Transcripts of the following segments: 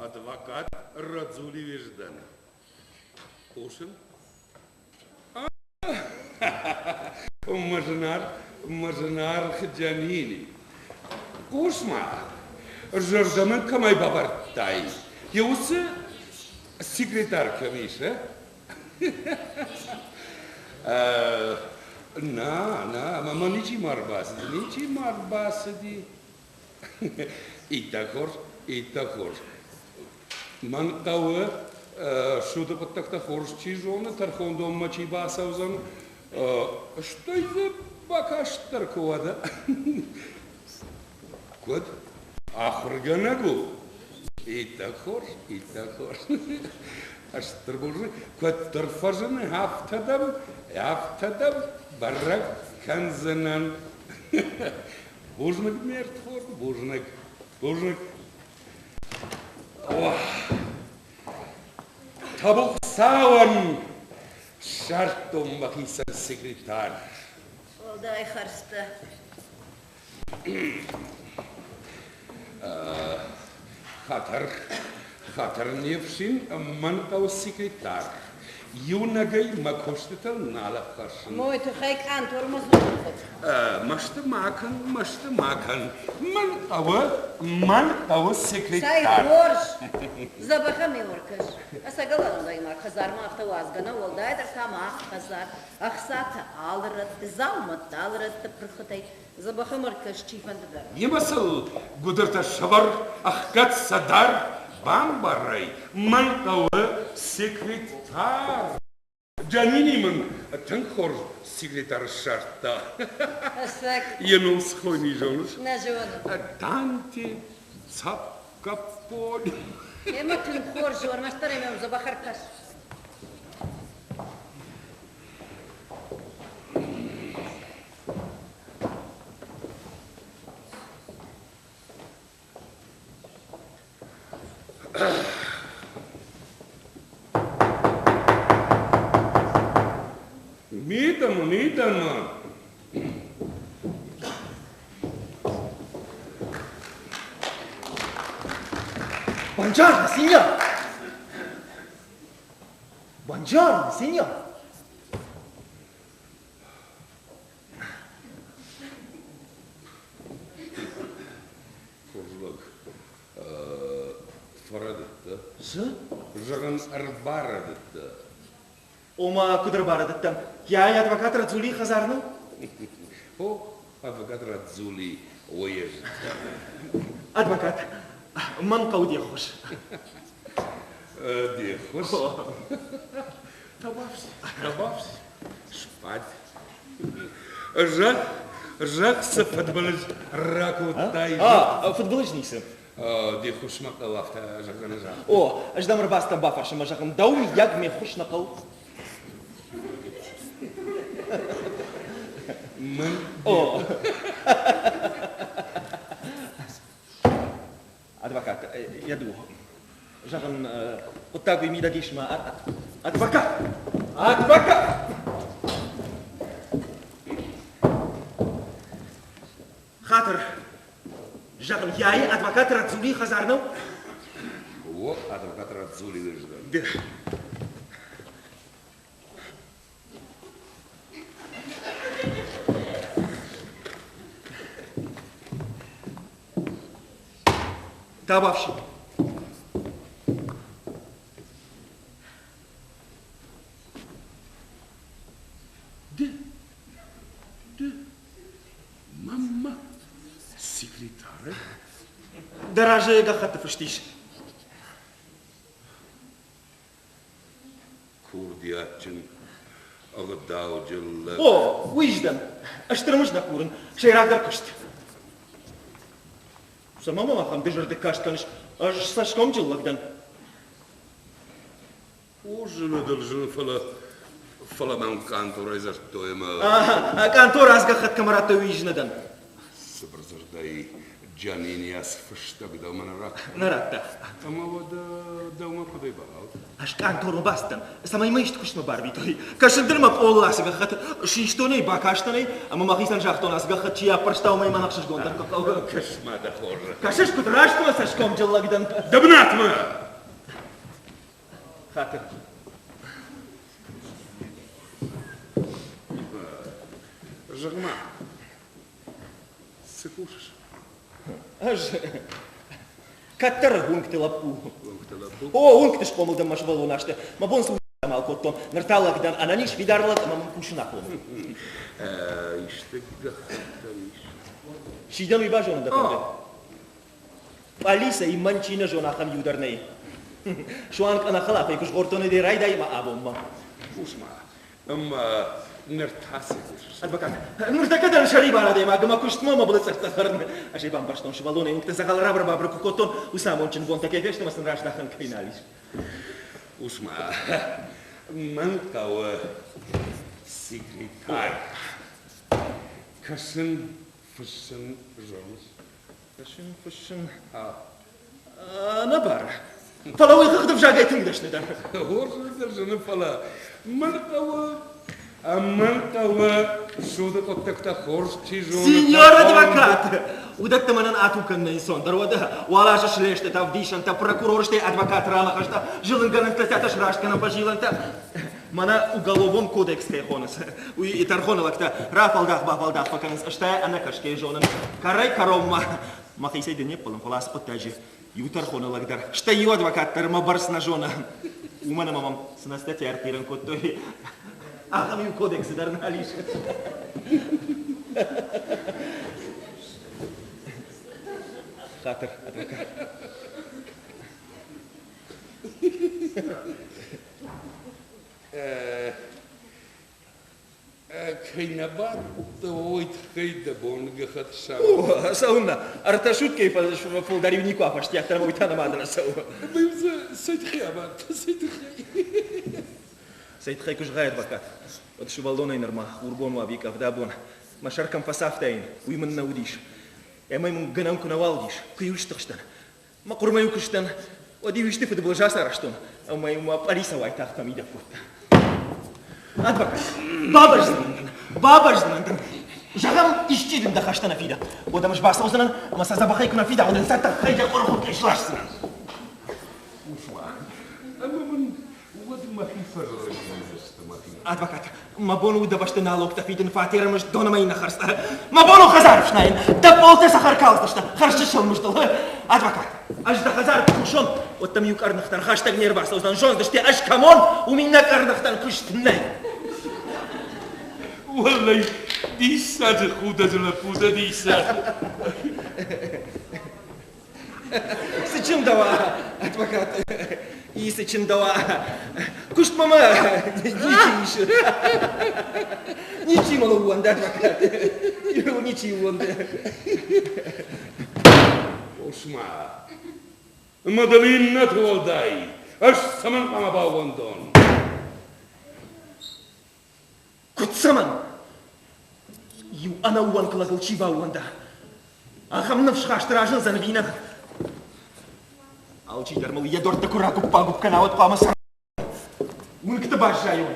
Адвокат Радзули Веждан. Хъусын? Мӕ зынаргъ, мӕ зынаргъ Джанини, хъус-ма, зӕрдӕ мын кӕмӕй бавӕрдтай, йӕ уыцы секретарь кӕм ис, а? Нӕ, нӕ, мӕ ничи ма ӕрбацыди, ничи ма ӕрбацыди. Иттӕг хорз, иттӕг хорз. Мӕн хъӕуы суды хъуыддӕгтӕ хорз чи зоны, тӕрхондонмӕ чи бацӕудзӕн, стӕй дзы бакаст дӕр куы уӕдӕ. Куыд? Ахуыргӕнӕг у? Иттӕг хорз, иттӕг хорз. Стыр бузныг. Куыддӕр фӕзыны, афтӕ дӕм, афтӕ дӕм бӕрӕг кӕндзынӕн. Бузныг, ме рдхорд, бузныг, бузныг. Табу Хуыцауӕн, ссардтон мӕхицӕн секретарь. Уӕлдай хӕрзтӕ. Хатыр, хатыр не фсин, мӕн хъӕуы секретарь. Иунӕгӕй мӕ куыстытыл нал ӕххӕссын. Мой тыххӕй къантормӕ дзурын хъуыд. Мӕсты ма кӕн, мӕсты ма кӕн. Мӕн хъӕуы, мӕн хъӕуы секретарь. Цӕй хорз! Дзӕбӕхӕн ме ӕркӕс. Ӕцӕгӕлон адӕймаг хӕдзармӕ афтӕ уадзгӕ нӕ, уӕлдайдӕр та мах хӕдзар. Ӕхцатӕ алы рӕтты, дзаумӕттӕ алы рӕтты пырхытӕй. Дзӕбӕхӕн ӕркӕс чифӕнды дӕр. Немӕ сыл гуыдыртӕ сӕвӕр, ӕхгӕд сӕ дар, бамбарай, мӕн хъӕуы секретарь. Джанини мын тынг хорз секретарь ссардта. Ӕцӕг? Йӕ ном цы хойни зоныс? Нӕ зонын. Данте Цапкаполи. Ӕмӕ тынг хорз у, ӕрмӕстдӕр ӕм дзӕбӕх ӕркӕс. Мидӕмӕ, мидӕмӕ! Buongiorno, signor! Buongiorno, signor! Хорз лӕг, фӕрӕдыдтӕ. Цы? Зӕгъын, ӕрбарӕдыдтӕ. Ома, куыд ӕрбарӕдыдтӕн? Йӕ адвокат Радзули хӕдзар нӕу? О, адвокат Радзули уезд. Адвокат, мӕн хъӕуы де ххуыс. Де ххуыс? Табафс, табафс, сбад. Зӕгъ, зӕгъ, цы фыдбылыз ракодтай? А, фыдбылыз ницы. Де ххуысмӕ хъӕуы афтӕ зӕгъгӕ загъта. О, ӕз дӕм ӕрбацыдтӕн бафӕрсынмӕ, зӕгъын, дӕу мыййаг ме ххуыс нӕ хъӕуы? Мӕн? О. Адвокат, йӕ ду. Зӕгъын, хъуыддаг уый мидӕг ис мӕ адвокат! Адвокат! Хатыр, зӕгъын, яи адвокат Радзули хӕдзар нӕу? О, адвокат Радзули выждал. Да. Табафси. Ды, ды, мамма, секретары? Дӕ разы гӕххӕтты фыст ис. Курдиатджын, ӕгъдауджын лӕг. О, уый сдӕн. Стыр мызд нӕ курын. Сӕйрагдӕр куыст. Цӕмӕ мӕм ахӕм дызӕрдыг каст кӕныс? Ӕз цӕсгомджын лӕг дӕн. О, зыны дыл зыны, фӕлӕ фӕлӕ мӕм къанторӕй дзырдтой ӕмӕ... Къантор аз гӕххӕтт кӕмӕ радтой, уый зыны дӕн. Цыбыр дзырдӕй. Джанини ацы фыстӕг дӕумӕ нӕ радта? Нӕ радта. Ӕмӕ уӕдӕ дӕумӕ куыдӕй бахауд? Ӕз къантормӕ бацыдтӕн, цӕмӕй мӕ исты куыстмӕ барвитой. Кӕсын дын мӕ пъолыл ацы гӕххӕтт, систон ӕй, бакастӕн ӕй, ӕмӕ мӕхицӕн загътон, ацы гӕххӕтт чи аппӕрста, уымӕй мӕн ӕхсызгондӕр куы хъӕуы. Кӕс-ма дӕ хорзӕх. Кӕсыс, куыд раст мӕ цӕсгомджын лӕг дӕн. Дӕ бынатмӕ! Хатыр. Зӕгъ-ма, цы кусыс? Ӕз кӕддӕр уынгты лӕппу. Уынгты лӕппу? О, уынгты схъомыл дӕн мӕ сывӕллон азты. Мӕ бон цы амал кодтон. Ныр та лӕг дӕн, ӕнӕниз, фидар лӕг ӕмӕ мын кусын афон у. Исты гӕххӕтт дӕм ис? Сидӕн уый базонын дӕ фӕнды? Пъӕлицӕйы мӕн чи нӕ зоны, ахӕм иу дӕр нӕй. Суанг ӕнӕхӕлафӕй куы згъордтон дӕ райдай ӕмӕ абонмӕ. Хъус-ма, ӕмӕ ныр та цы кусыс? Адвокат, ныртӕккӕ дӕн сӕрибар адӕймаг ӕмӕ куыстмӕ мӕ былы цъӕрттӕ хӕрын. Ӕз ӕй бамбӕрстон, сывӕллонӕй уынгты дзӕгъӕл рабыр-бабыр куы кодтон, уыцы амондджын бонтӕ кӕй фесты ӕмӕ сын раздахӕн кӕй нал ис. Хъус-ма, мӕн хъӕуы секретарь. Кӕсын, фыссын зоныс? Фыссын, фыссын. Ӕнӕбары. Фӕлӕ уый хыгъд ӕвзагӕй тынг дӕсны дӕн. Хорз дӕр зыны, фӕлӕ мӕн хъӕуы, мӕн хъӕуы суды хъуыддӕгтӕ хорз чи зоны. Сеньор адвокат! Уыдӕттӕ мӕнӕн ату кӕнын ӕнцондӕр уӕдӕ. Уал азы слестытӕ, ӕвдисӕнтӕ, прокурор, стӕй адвокат раныхӕстӕ, зылынгӕнӕнтӕ, срастгӕнӕн фӕзилӕнтӕ. Мӕнӕ уголовон кодекс кӕй хонынц, уый тӕрхоны лӕгтӕ рафӕлдах-бафӕлдах фӕкӕнынц, стӕй ӕнӕкӕсгӕйӕ зонын. Кӕрӕй-кӕронмӕ мӕхицӕй дын не ппӕлын, фӕлӕ ацы хъуыддаджы иу тӕрхоны лӕг дӕр, стӕй иу адвокат дӕр мӕ бӕрц нӕ зоны. Уымӕн ӕмӕ мӕм цы нӕ статья ӕртхъирӕн кодтой, ахӕм иу кодексы дӕр нал ис. Хатыр, адвокат. Кӕй нӕ бадт, уый тыххӕй дӕ бон гӕххӕтт ссарын. Цӕуыннӕ? Ӕртӕ суткӕйы фылдӕр-иу никуы афӕстиат дӕр ӕмӕ уый та нымады нӕ цӕуы. Цӕй тыххӕй абадт, цӕй тыххӕй? Цӕй тыххӕй куы згъай адвокат, уӕд сывӕллонӕй нырма хурбон уа ӕви къӕвдабон, мӕ сӕр кӕм фӕцавтаин, уый мын нӕ уыдис. Ӕмӕ мын гӕнӕн куы нӕуал уыдис, куы-иу стыхстӕн, Мӕ хъуырмӕ-иу куы сдӕн, уӕд-иу исты фыдбылыз ацарӕзтон, ӕмӕ-иу мӕ пъӕлицӕ уайтагъд фӕмидӕг кодта. Адвокат, бабӕздзынӕн дын, бабӕздзынӕн дын. Зӕгъӕм, исчи дын дӕ хӕстӕ нӕ фида, уӕд ӕм ӕз бацӕудзынӕн ӕмӕ сӕ дзӕбӕхӕй куы нӕ фида, уӕд ын сӕ тыххӕй дӕ къуырхуыккӕй сласдзынӕн. Хъус-ма, ӕмӕ мын уӕд мӕхи фӕзылын кӕндзысты мӕхи. Адвокат, мӕ бон у дӕ бӕсты налогтӕ фидын, фатеры мызд, дон ӕмӕ иннӕ хӕрдзтӕ. Мӕ бон у хӕдзар ӕфснайын, дӕ пъолтӕ цӕхӕр калдзысты, хӕрзчысыл мыздыл. Адвокат, ӕз дӕ хӕдзары куы кусон, уӕд дӕм иу къӕрныхтӕн хӕстӕг не рбацӕудзӕн, зондзысты, ӕз кӕм уон, уым иннӕ къӕрныхтӕн куыст нӕй. Уӕллӕй, диссаджы худӕджы лӕппу дӕ, диссаджы. Цы чындӕуа, адвокат? И цы чындӕуа? Куыстмӕ мӕ ничи ис. Ничи мыл ууӕнды, адвокат. Ничи ууӕнды. Хъус-ма, ӕмӕ дыл иннӕты уӕлдай ӕз цӕмӕн хъуамӕ баууӕндон? Куыд цӕмӕн? Иу ӕнӕууӕнк лӕгыл чи баууӕнда, ахӕм ныфсхаст разындзӕн ӕви нӕ? Алчидӕр мыл йӕ дуӕрттӕ куы рагуыпп-багуыпп кӕна, уӕд хъуамӕ сӕр уынгты баззайон.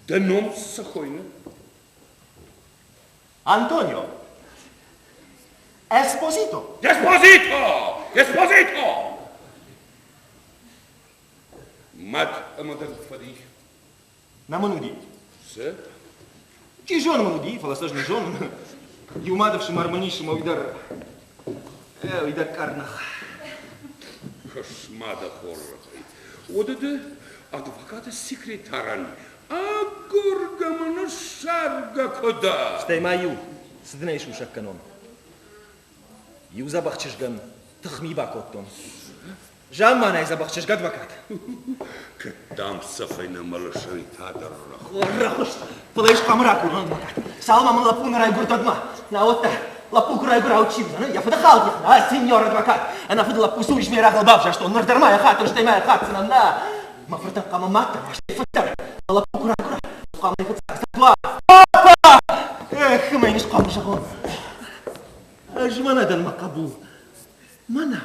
Дӕ ном цы хойны? Антонио. Эспозито. Эспозито! Эспозито! Мад ӕмӕ дӕ фӕдис. Нӕ мын уыди. Цы? Чи зоны мын уыди, фӕлӕ сӕ ӕз нӕ зонын. Иу мады фсымӕр мын ис ӕмӕ уый дӕр, уый дӕр къӕрных. Кӕс-ма дӕ хорзӕхӕй. Уӕдӕ ды адвокаты секретарӕн агургӕ мын ссаргӕ куы дӕ! Стӕй ма иу, цы дын ӕй сусӕг кӕнон. Иу дзӕбӕх чызгӕн тыхми бакодтон. Замманай дзӕбӕх чызг адвокат. Кӕд дам цӕфӕй нӕ мӕлыс, уый та дӕр рӕхуыст. Фӕлӕ ис хъуамӕ ракурон адвокат. Цалынмӕ мын лӕппу нӕ райгуырд, уӕдмӕ. Науӕд та лӕппу куы райгуыра, чи уыдзӕн? Йӕ фыды халдих, нӕ, сеньор адвокат. Ӕнӕ фыд лӕппу цы уис ме рагъыл бавзӕрстон, ныр дӕр ма йӕ хатыр, стӕй ма йӕ хатдзынӕн, нӕ. Мӕ фыртӕн хъуамӕ мад дӕр уа, стӕй фыд дӕр. Лӕппу куы райгуыра, хъуамӕ йӕ фыццаг цард уа. Папа! Эх, мӕ йын хъуамӕ зӕгъон. Ӕз мӕнӕ дӕн мӕ хъӕбул. Мӕнӕ.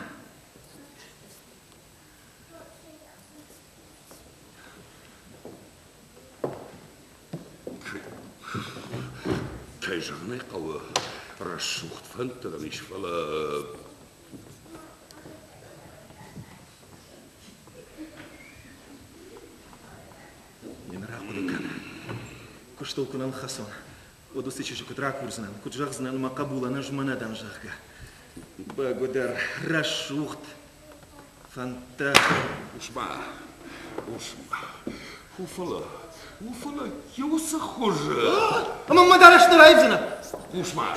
Кӕй зӕгъын ӕй хъӕуы, рӕсугъд фӕндтӕ дӕм ис, фӕлӕ Ныр ахъуыды кӕн, куыстыл куы нӕ ныххӕцон, уӕд уыцы чызджы куыд ракурдзынӕн, куыд зӕгъдзынӕн мӕ хъӕбулӕн, ӕз мӕнӕ дӕн, зӕгъгӕ. Бӕгуыдӕр, рӕсугъд фӕндтӕ. Хъус-ма, хъус-ма, у фӕлӕ, у фӕлӕ уыцы хуызы. Ӕмӕ мӕ дарӕс нӕ раивдзынӕ? Хъус-ма,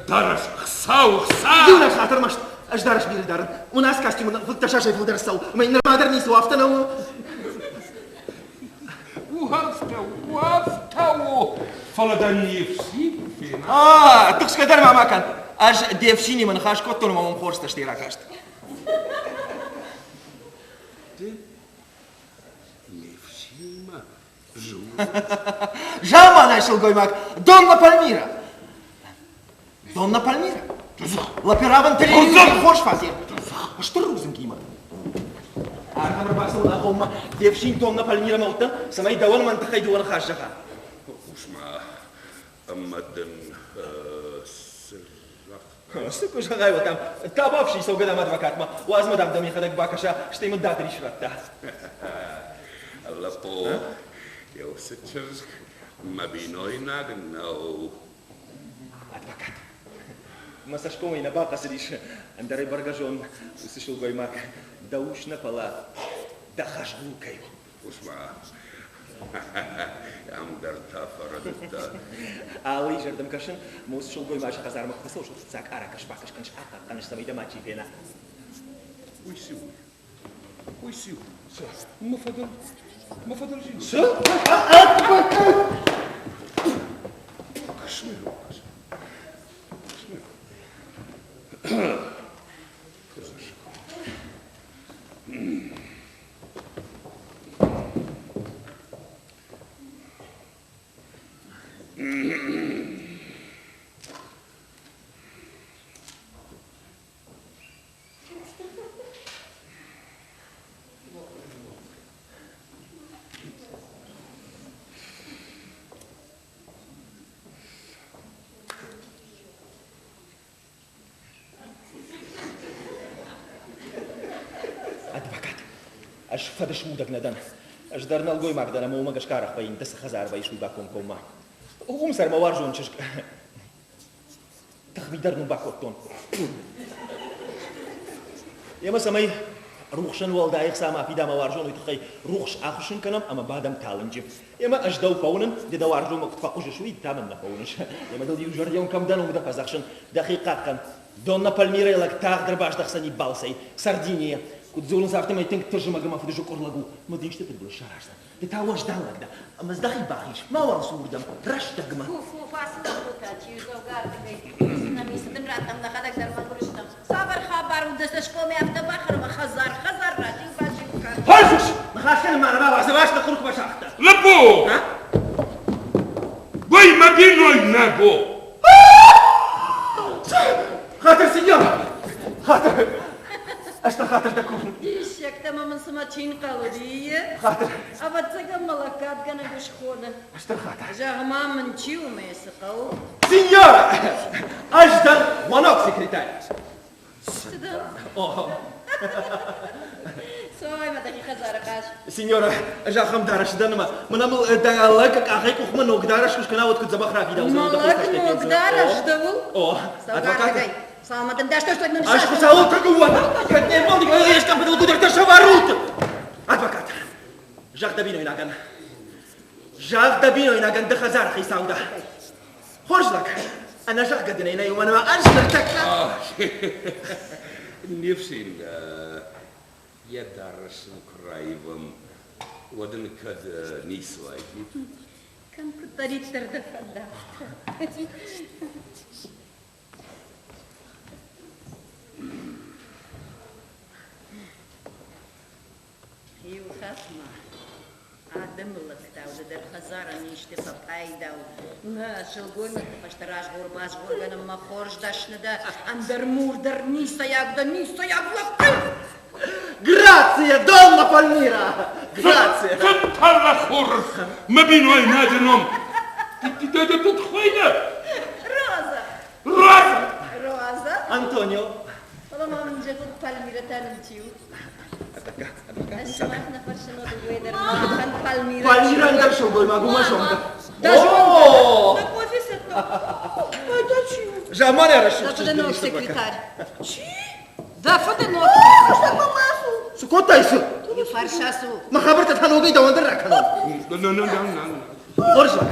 дарӕс, хца у, хца! Иунӕг хатт ӕрмӕст ӕз дарӕс бирӕ дарын. Уын ацы костюмы фыдтӕ сасӕй фылдӕр цӕуы, ӕмӕ йын нырма дӕр ницы у, афтӕ нӕу? У афтӕ, у афтӕ у, фӕлӕ дӕ не фсин фена. А, тыхсгӕ дӕр ма ма кӕн. Ӕз де фсинимӕ ныхас кодтон ӕмӕ мӕм хорз цӕстӕй ракаст. Ды ме фсинмӕ Заманай сылгоймаг Донна Пальмира. Донна Пальмира. Лапераван телевизор хорз фӕци. Стыр рудзынгимӕ. Ардӕм ӕрбацӕуын агъоммӕ де фсин Донна Пальмирамӕ уыдтӕн, цӕмӕй дӕуӕн мӕн тыххӕй дыууӕ ныхас зӕгъа. Хъус-ма, ӕмӕ дын цы загъта? Цы куы зӕгъай, уӕд дам, табуафси цӕугӕ дам адвокатмӕ, уадз мӕ дам дӕм йӕхӕдӕг бакӕса, стӕй мын датыр ис радта. Лӕппу, йӕ уыцы чызг мӕ бинойнаг нӕу. Адвокат. Мӕ цӕсгомӕй нӕ бахъӕцыдис, ӕндӕрӕй бӕргӕ зон, уыцы сылгоймаг дӕ ус нӕ, фӕлӕ дӕ хӕзгул кӕй у. Хъус-ма, ам дӕр та фӕрӕдыдтӕ. Алы изӕр дӕм кӕсын, мӕ уыцы сылгоймаджы хӕдзармӕ куы фӕцӕуыс, уӕд фыццаг аракӕс-бакӕс кӕныс, ахъахъхъӕныс, цӕмӕй дӕ мачи фена. Уый цы у? Уый цы у? Мӕ фӕдыл, мӕ фӕдыл зилы. Цы? Кӕс-ма, кӕс. Адвокат. Ӕз фӕдысмудӕг нӕ дӕн. Ӕз дӕр нӕлгоймаг дӕн ӕмӕ уымӕ гӕсгӕ арӕх вӕййын, дӕ цы хӕдзар вӕййыс, уый бакомкоммӕ. Уым сӕр мӕ уарзон чызг. Тыхми дӕр нын бакодтон. Емӕ цӕмӕй рухсӕн уӕлдай ӕхца ма фида мӕ уарзон, уый тыххӕй рухс ахуыссын кӕнӕм ӕмӕ бадӕм талынджы. Емӕ ӕз дӕу фӕуынын, ды дӕ уарзонмӕ куыд фӕхъуызыс, уый та мын нӕ фӕуыныс. Емӕ дыл иузӕрдион кӕм дӕн, уым дӕ фӕдзӕхсын, дӕхи хъахъхъӕн. Донна Пальмирӕйы лӕг тагъд ӕрбаздӕхдзӕни балцӕй, Сардинийӕ. Куыд дзурынц, афтӕмӕй тынг тызмӕг ӕмӕ фыдызыкъуыр лӕг у. Мӕ дын исты фыдбылыз сараздзӕн. Ды та уӕздан лӕг дӕ, ӕмӕ дзы дӕхи бахиз, мауал цу уырдӕм, рӕстӕгмӕ. Фу, фу, ацы лӕппутӕ, чи дзӕвгар ардыгӕй нӕм ис, дын раттӕм, нӕхӕдӕг дӕр мӕгуыр стӕм. Цавӕр хабар у дӕ цӕсгомӕй афтӕ бахӕрмӕ хӕдзар, хӕдзар разил-базил кӕн. Хорз! Ныхас кӕнын ма нӕ уадзы, раст нӕ хурхмӕ сагъта. Лӕппу! Уый мӕ бинойнаг у! Хатыр, сеньор! Хатыр! Ӕз та хатыр дӕ курын. Диссӕгтӕ ма мын цыма чи нхъӕл уыди? Хатыр. Ӕвӕццӕгӕн мӕ лӕггадгӕнӕг ус хоны. Стыр хатыр. Зӕгъ-ма мын, чи у мӕ цы хъӕуы? Сеньора! Ӕз дӕн уӕ ног секретарь. Цы дӕн? Цой, мӕ дӕхи хӕдзары хъаз. Сеньора, ӕз ахӕм дарӕс дӕн ӕмӕ мӕнӕ мыл дӕ лӕг къахӕй къухмӕ ног дарӕс куы скӕна, уӕд куыд дзӕбӕх рафидаудзӕн. Мӕ лӕг ног дарӕс дӕуыл? О, адвокат. Цалынмӕ дын дӕ стӕй нын Ӕз Хуыцауыл тыгуы кӕд не мбӕлди, ӕз фыдыл куыдӕртӕ сӕвӕрут! Адвокат, зӕгъ дӕ бинойнагӕн. Зӕгъ дӕ бинойнагӕн ды хӕдзары хицау дӕ. Хорз лӕг, ӕнӕзӕгъгӕ дын ӕй нӕй, уымӕн ӕмӕ ӕз ныртӕккӕ... Не фсин, Йӕ дарӕс ын куы раивӕм, уӕд ын кӕд ницы уаид. Кӕм куыддӕриддӕр дӕ фӕнда, афтӕ. Иу хатт ма адӕмы лӕгтау ды дӕр хӕдзарӕн исты фӕпайда у. Нӕ, сылгоймӕгты фӕстӕ разгъор-базгъоргӕнынмӕ хорз дӕсны дӕ, ӕндӕр мур дӕр ницӕйаг дӕ, ницӕйаг лӕг! Грация, Донна Пальмира! Грация! Цыппӕррӕхор, мӕ бинойнаджы ном! Тут хуыйны? Роза! Роза! Роза! Антонио! Фӕлӕ ма мын зӕгъут, Пальмира та нын чи у? Сымах нӕ фӕрсын дыууӕ дӕр махӕн Пальмира. Пальмира ӕндӕр сылгоймаг у мӕ зонгӕ. Дӕ зонгӕ? Дӕ кофе цӕттӕ. Это чи? Заманӕ рӕсугъд Дӕ ног секретарь. Чи? Дӕ фыды ног Цы кодтай цы? Иу фарс ацу. Мӕ хабӕрттӕ та ногӕй дӕуӕн дӕр ракӕнон. Хорз лӕг,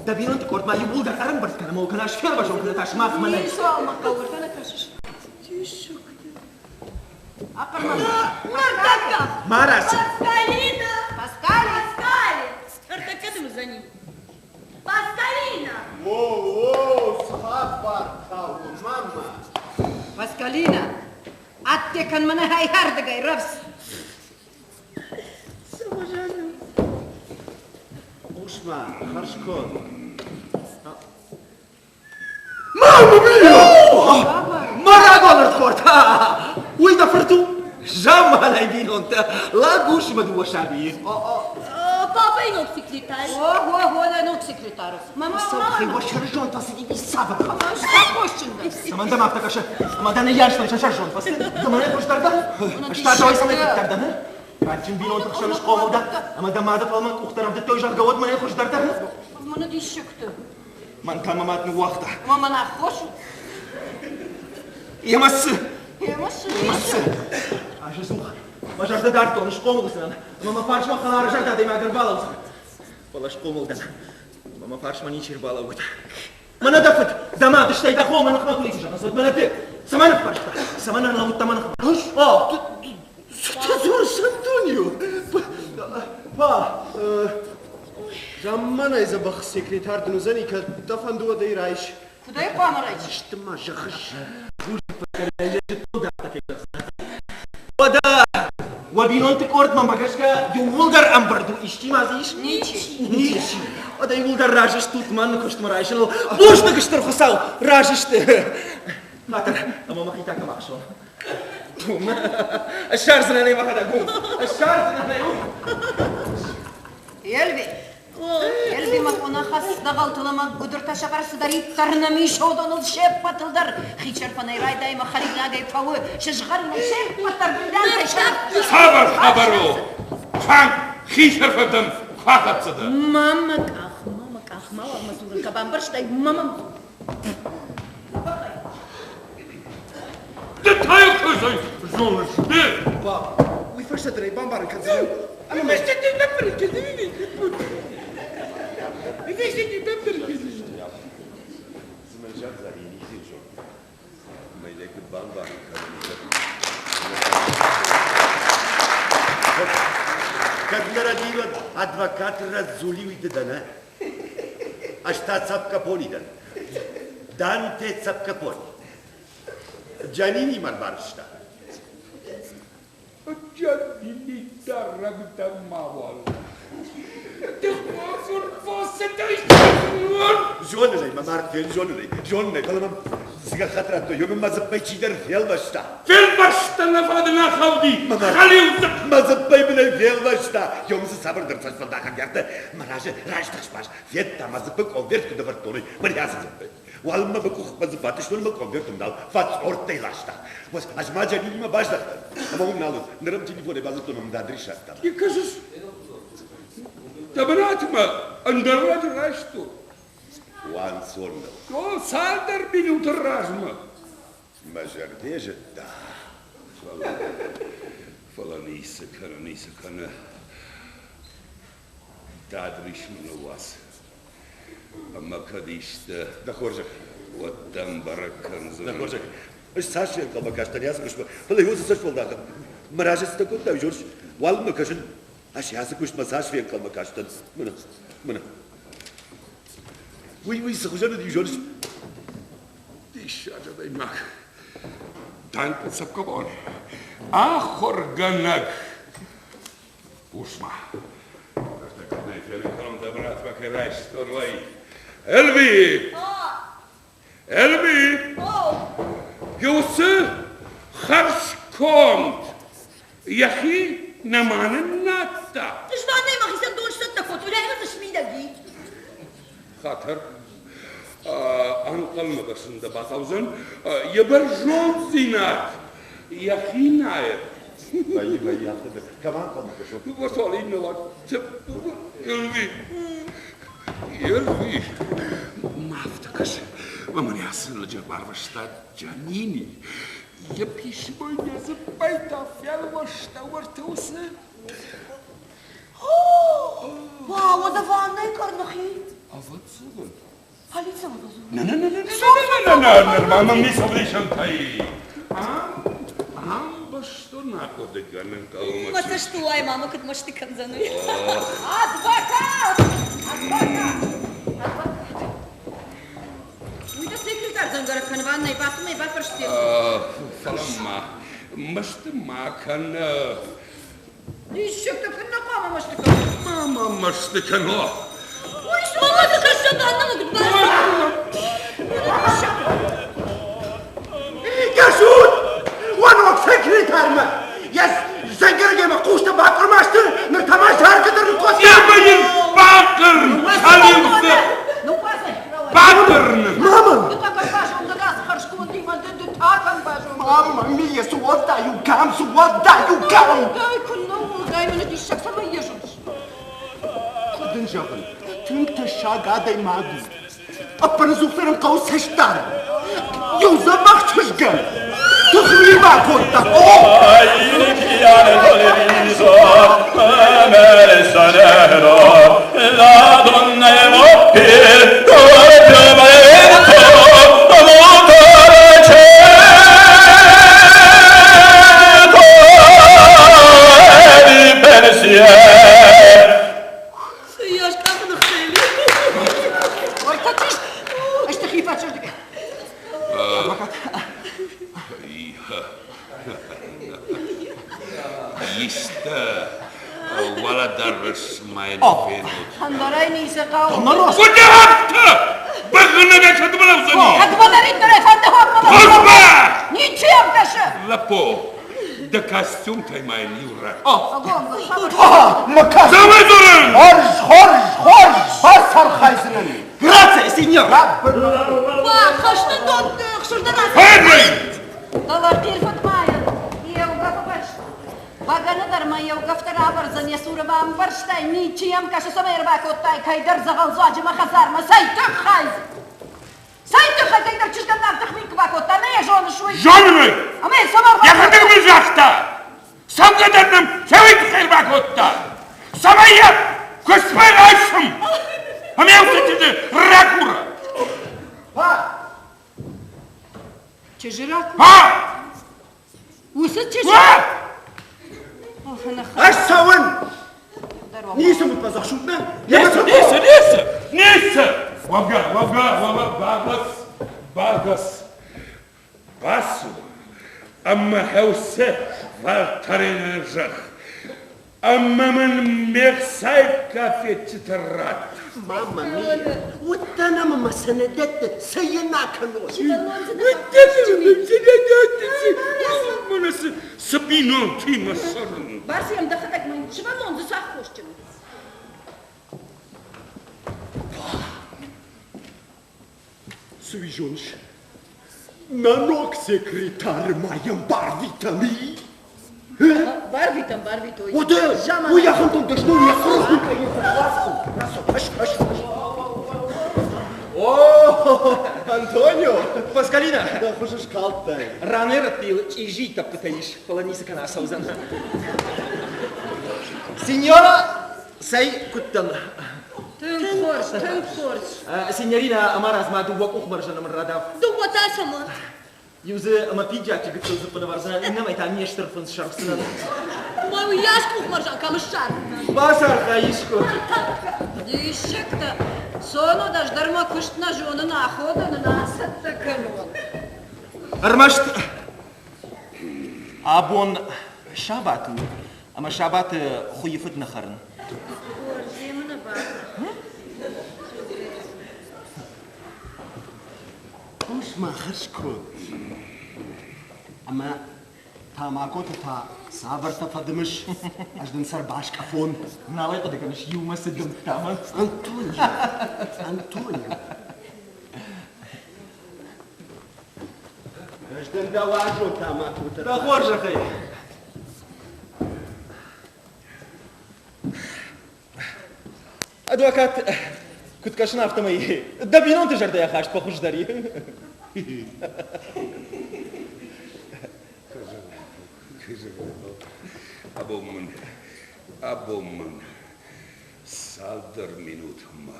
дӕ бинонты къорд ма иууылдӕр ӕрӕмбырд кӕн ӕмӕ кӕнӕ сфервӕзон кӕнӕ та сымах мӕнӕй. Ницуал мӕ хъӕуы, фӕлӕ кӕсыс. Ма рацу. Паскалина! Паскали! Паскали! Ӕртӕккӕ дын уыдзӕни. Паскалина! О, схабар хъӕуы, мама! Паскалина! Адде кӕн мӕнӕ хӕйхӕрдыгӕй, рӕвдз! Хъус-ма, хӕрзконд. Мамма миа! Мӕ рагон ӕрдхорд! Уый дӕ фырт у? Замманай бинонтӕ, лӕг ус мӕ дыууӕ сабийы. Папӕйы ног секретарь. Ого, ого, нӕ ног секретарь. Мама, мама. Сӕрзонд фӕцыди цавӕр хабар? Аххосджын дӕ. Цӕмӕн дӕм афтӕ кӕсы? Ӕмӕ дӕ ныййарджытӕн сӕ сӕрзонд фӕцыд. Ӕмӕ нӕ хуыздӕр дӕ? Ӕз та дӕуӕй цӕмӕй фыддӕр дӕн? Кадджын бинонты хсӕн схъомыл дӕ, ӕмӕ дӕ мады фӕлмӕн къухтӕ рӕвдыдтой, зӕгъгӕ, уӕд мӕнӕй хуыздӕр дӕ? Мӕнӕ диссӕгты. Мӕн та мӕ мад ныууагъта. Ӕмӕ мӕн аххос у? Емӕ цы? Емӕ цы? Емӕ цы? Ӕз ӕдзух мӕ зӕрдӕ дардтон, схъомыл уыдзынӕн, ӕмӕ мӕ фарсмӕ хӕларзӕрдӕ адӕймаг ӕрбалӕудзӕн. Фӕлӕ схъомыл дӕн, ӕмӕ мӕ фарсмӕ ничи ӕрбалӕууыд. Мӕнӕ дӕ фыд, дӕ мад, стӕй дӕ хо мӕ ныхмӕ куы ницы зӕгъынц, уӕд мӕнӕ ды цӕмӕн ныффарста? Цӕмӕн ӕрлӕууыдтӕ мӕ ныхмӕ? О, цы ты дзурыс, Антонио? Па, Замманай дзӕбӕх секретарь дын уыдзӕни, кӕд дӕ фӕнды, уӕд ӕй райс. Куыд ӕй хъуамӕ райс? Исты ма зӕгъыс? Уӕдӕ уӕ бинонты къордмӕ гӕсгӕ иууылдӕр ӕмбырд у, исчи ма дзы ис? Ничи. Ничи. Уӕдӕ иууылдӕр разы стут мӕн куыстмӕ райсыныл. Бузныг, стыр Хуыцау, разы сты. Хатыр, ӕмӕ мӕхи та кӕм ахсон? Ссардзынӕн ӕй мӕхӕдӕг. Ссардзынӕн ӕй. Эльви, Эльви мӕ къона хӕс дӕгъӕлтыл ӕмӕ гуыдыртӕ сӕ цыдӕриддӕр нӕм ис, уыдоныл се ппӕтыл дӕр хичерфӕнӕй райдай ӕмӕ хӕринагӕй фӕуы, сызгъӕринӕй се ппӕт дӕр бриллиантӕй сӕ... Цавӕр хабар у? Фӕн хисӕрфӕнтӕм куы ахӕццӕ дӕ? Мама къах, мама къах, мауал мӕ дзурын кӕ, бамбӕрстай, мама... Ды та йӕ куы зоныс, ды! Пап, уый фӕстӕ дӕр ӕй бамбарын кӕндзынӕн. Кӕд нӕ рӕдийӕд адвокат радзулиуиты дӕ, нӕ? Ӕз та Цапкапони дӕн. Данте Цапкапони. Джанини мӕ рбарвыста. Джанини дарӕг мауал. Зонын ӕй, мӕ мард фен, зонын ӕй, зонын ӕй, фӕлӕ мӕм цы гӕххӕтт радтой, уый мын мӕ дзыппӕй чидӕр фелвӕста. Фелвӕста нӕ фӕлӕ дын ахауди, хӕлиу дзыпп! Мӕ дзыппӕй мын ӕй фелвӕста. Ём дзы цавӕрдӕр цӕстфӕлдахӕг ӕртӕ мӕ разы раздӕхсбас федта, мӕ дзыппы къонверт куыд ӕвӕрдтон, уый. Мӕ ацы дзыппы. Уалынмӕ мӕ къухмӕ дзы батыстон ӕмӕ къонверт нал фӕцъорттӕй ласта. Ӕз ма Джанинимӕ баздӕхтӕн, ӕмӕ уым нал уыд. Ныр ӕм телефонӕй бадзырдтон ӕмӕ мын адрис радта. Кӕсыс, дӕ бынатмӕ ӕндӕр лӕджы райстон. Уанцон нӕу. О, цалдӕр минуты размӕ. Мӕ зӕрдӕ зыдта. Фӕлӕ, фӕлӕ ницы кӕны, ницы кӕны. Дӕ адрис мын ныууадз. Ӕмӕ кӕд исты, Дӕ хорзӕх. уӕд дӕм бӕрӕг кӕндзынӕн. Дӕ хорзӕх. Ӕз цас ӕнхъӕлмӕ кастӕн ацы куыстмӕ, фӕлӕ иу цӕстфӕлдахӕн. Мӕ разы цытӕ кодтай, Жорж? Уалынмӕ кӕсын, ӕз ацы куыстмӕ цас фенхъӕлмӕ кастӕн. Мӕнӕ, мӕнӕ. Уый, уый цы хуызӕн уыди, Жорж? Диссаджы адӕймаг. Данте Цапковон. Ахуыргӕнӕг. Хъус-ма. Ныртӕккӕ нӕ фенын кӕнон дӕ бынатмӕ кӕй райстон, уый. Эльви! Эльви! Уыцы хӕрзконд йӕхи нӕма ныннадта. Званӕй мӕхицӕн дон сцӕттӕ кодтой, рӕгъы дзы смидӕг и. Хатыр. Ӕнхъӕлмӕ кӕсын дӕ бахъӕудзӕн. Йӕ бӕрзонддзинад йӕхи найы. Вӕййы, вӕййы афтӕ дӕр. Кӕмӕ ӕнхъӕлмӕ кӕсон? Васалинова. Эльви! Эльви! Ма афтӕ кӕсы. Мӕ мын ацы лӕджы барвыста Джанини. Йӕ писмо йӕ дзыппӕй та фелвӕста уӕртӕ уыцы. Уӕдӕ ваннӕйы къӕрныхи? Ӕвӕццӕгӕн. Полицӕмӕ бадзур. На-на-на-на-на-на-на-на! Нырма мӕм ницы ӕвдисӕнтӕ и. Ам, ам бӕстон ахъуыдыгӕнын хъӕуы. Мӕ цӕстылуай мамӕ куыд мӕсты кӕндзӕн, уый. Адвокат! Адвокат! Адвокат! Уый дӕ секретарь дзӕнгӕрӕг кӕны ваннӕйы бацу мӕ бафӕрсти. Фӕлӕ ма, мӕсты ма кӕн. Диссӕгтӕ куыннӕ хъуамӕ мӕсты кӕнон? Ма мӕ мӕсты кӕно. Уый мама цы хӕссӕг ваннӕмӕ куыд Кӕсут! Уӕ ног секретармӕ! Йӕ дзӕнгӕрӕгӕй мӕ хъустӕ бакъуырма сты, ныр та ма заргӕ дӕр ныккодта! Ӕмӕ йын бакъырн! Хӕлиудзых! Бакъырн! Мама! Мамма мия, суоддаю кам, суоддаю кам! Куыд дын зӕгъын, тынг тӕссаг адӕймаг у. Ӕппынӕдзухдӕр ын хъӕуы цӕст дарын. Иу дзӕбӕх чызгӕн тыхми бакодта. La donna è Исты уӕлӕдарӕс ма йын фенут. Ӕндӕрӕй ницы хъӕуы. Куыд афтӕ? Бӕгънӕгӕй кӕдмӕ лӕудзӕни? Кӕдмӕдӕриддӕр ӕй фӕнды Хъуызмӕ! Ничи йӕм кӕсы! Лӕппу, дӕ костюмтӕй ма йын иу ратт. Мӕ Цӕмӕй дзурын? Хорз, хорз, хорз, бацархайдзынӕн. Грация, сеньор! Бахӕсты дон ӕхсырдӕр Фӕнай! Фӕлӕ Бӕгӕны дӕр ма еугӕфтӕ равӕрдзӕн йӕ цуры бамбӕрстай, ничи йӕм кӕсы, цӕмӕй ӕрбакодтай кӕйдӕр дзӕгъӕлдзуаджы мӕ хӕдзармӕ, цӕй тыххӕй? Цӕй тыххӕй кӕйдӕр чызгӕн нӕ тыхми куы бакодта, нӕ йӕ зоныс уый? Зонын ӕй! Ӕмӕ йӕ цӕмӕн Йӕхӕдӕг мын загъта, цӕугӕ дӕр нӕм цӕуый тыххӕй ӕрбакодта, цӕмӕй йӕ куыстмӕ райсӕм ӕмӕ йӕ уыцы чызджы ракура. Чызджы ракура? Ха! Уыцы чызджы... Ӕз цӕуын! Ницы мын фӕдзӕхсут, нӕ? Ницы, ницы, ницы! Ницы! Уӕвгӕ, уӕвгӕ, уӕвгӕ, багъӕц, багъӕц. Бацу ӕмӕ хӕусе фӕлтӕрӕны зӕгъ. Ӕмӕ мын ме хцайы кафетчытӕ ратт. Мамма мия, уыдтӕн ӕмӕ мӕ цы нӕ дӕтты, цы йын акӕнон? Мӕнӕ цы бинонтимӕ цӕрын. Барс йӕм дӕхӕдӕг мӕ сывӕллон дзы цы аххосджын у? Цы уый зоныс? Нӕ ног секретары ма йӕм барвитӕм и? Барвитӕм, барвитой. Уӕдӕ, уый ахӕмтӕм дӕсны у, йӕ хъуыры О, Антонио! Паскалина! Дӕ хуыз скалдтай. Ранӕй-рӕтты йыл чъизи тӕппытӕ ис, фӕлӕ ницы кӕна ацӕудзӕн. Синьора, цӕй, куыд дӕн? Тынг хорз, тынг хорз. Синьорина, ӕмӕ размӕ дыууӕ къухмӕрзӕны мын радав. Дыууӕ та цӕмӕн? Иу дзы мӕ пиджаччы гыццыл дзыппы нывӕрдзынӕн, иннӕмӕй та ме стыр фындз сӕрфдзынӕн. Омӕ уыйас къухмӕрзӕн кӕм ссардзынӕн? Бацархай искуы. Диссӕгтӕ! Цонод, ӕз дӕр мӕ куыст нӕ зонын, аходӕн ын ацӕттӕ кӕнон. Ӕрмӕст абон сабат у, ӕмӕ сабаты хуыйы фыд нӕ хӕрын. Хорз, емынӕ бахӕр. Хъус-ма, хӕрзконд. Ӕмӕ тамакоты та цавӕртӕ фӕдымыс, ӕз дын сӕр баскъӕфон. Нал ӕй хъуыды кӕныс, иумӕ цы дымдтам? Антонио, Антонио. Ӕз дын дӕ уарзон тамакотӕ. Дӕ хорзӕхӕй. Адвокат, куыд кӕсын, афтӕмӕй дӕ бинонты зӕрдӕйы ахаст фӕхуыздӕр и. Абон мын, абон мын цалдӕр минутмӕ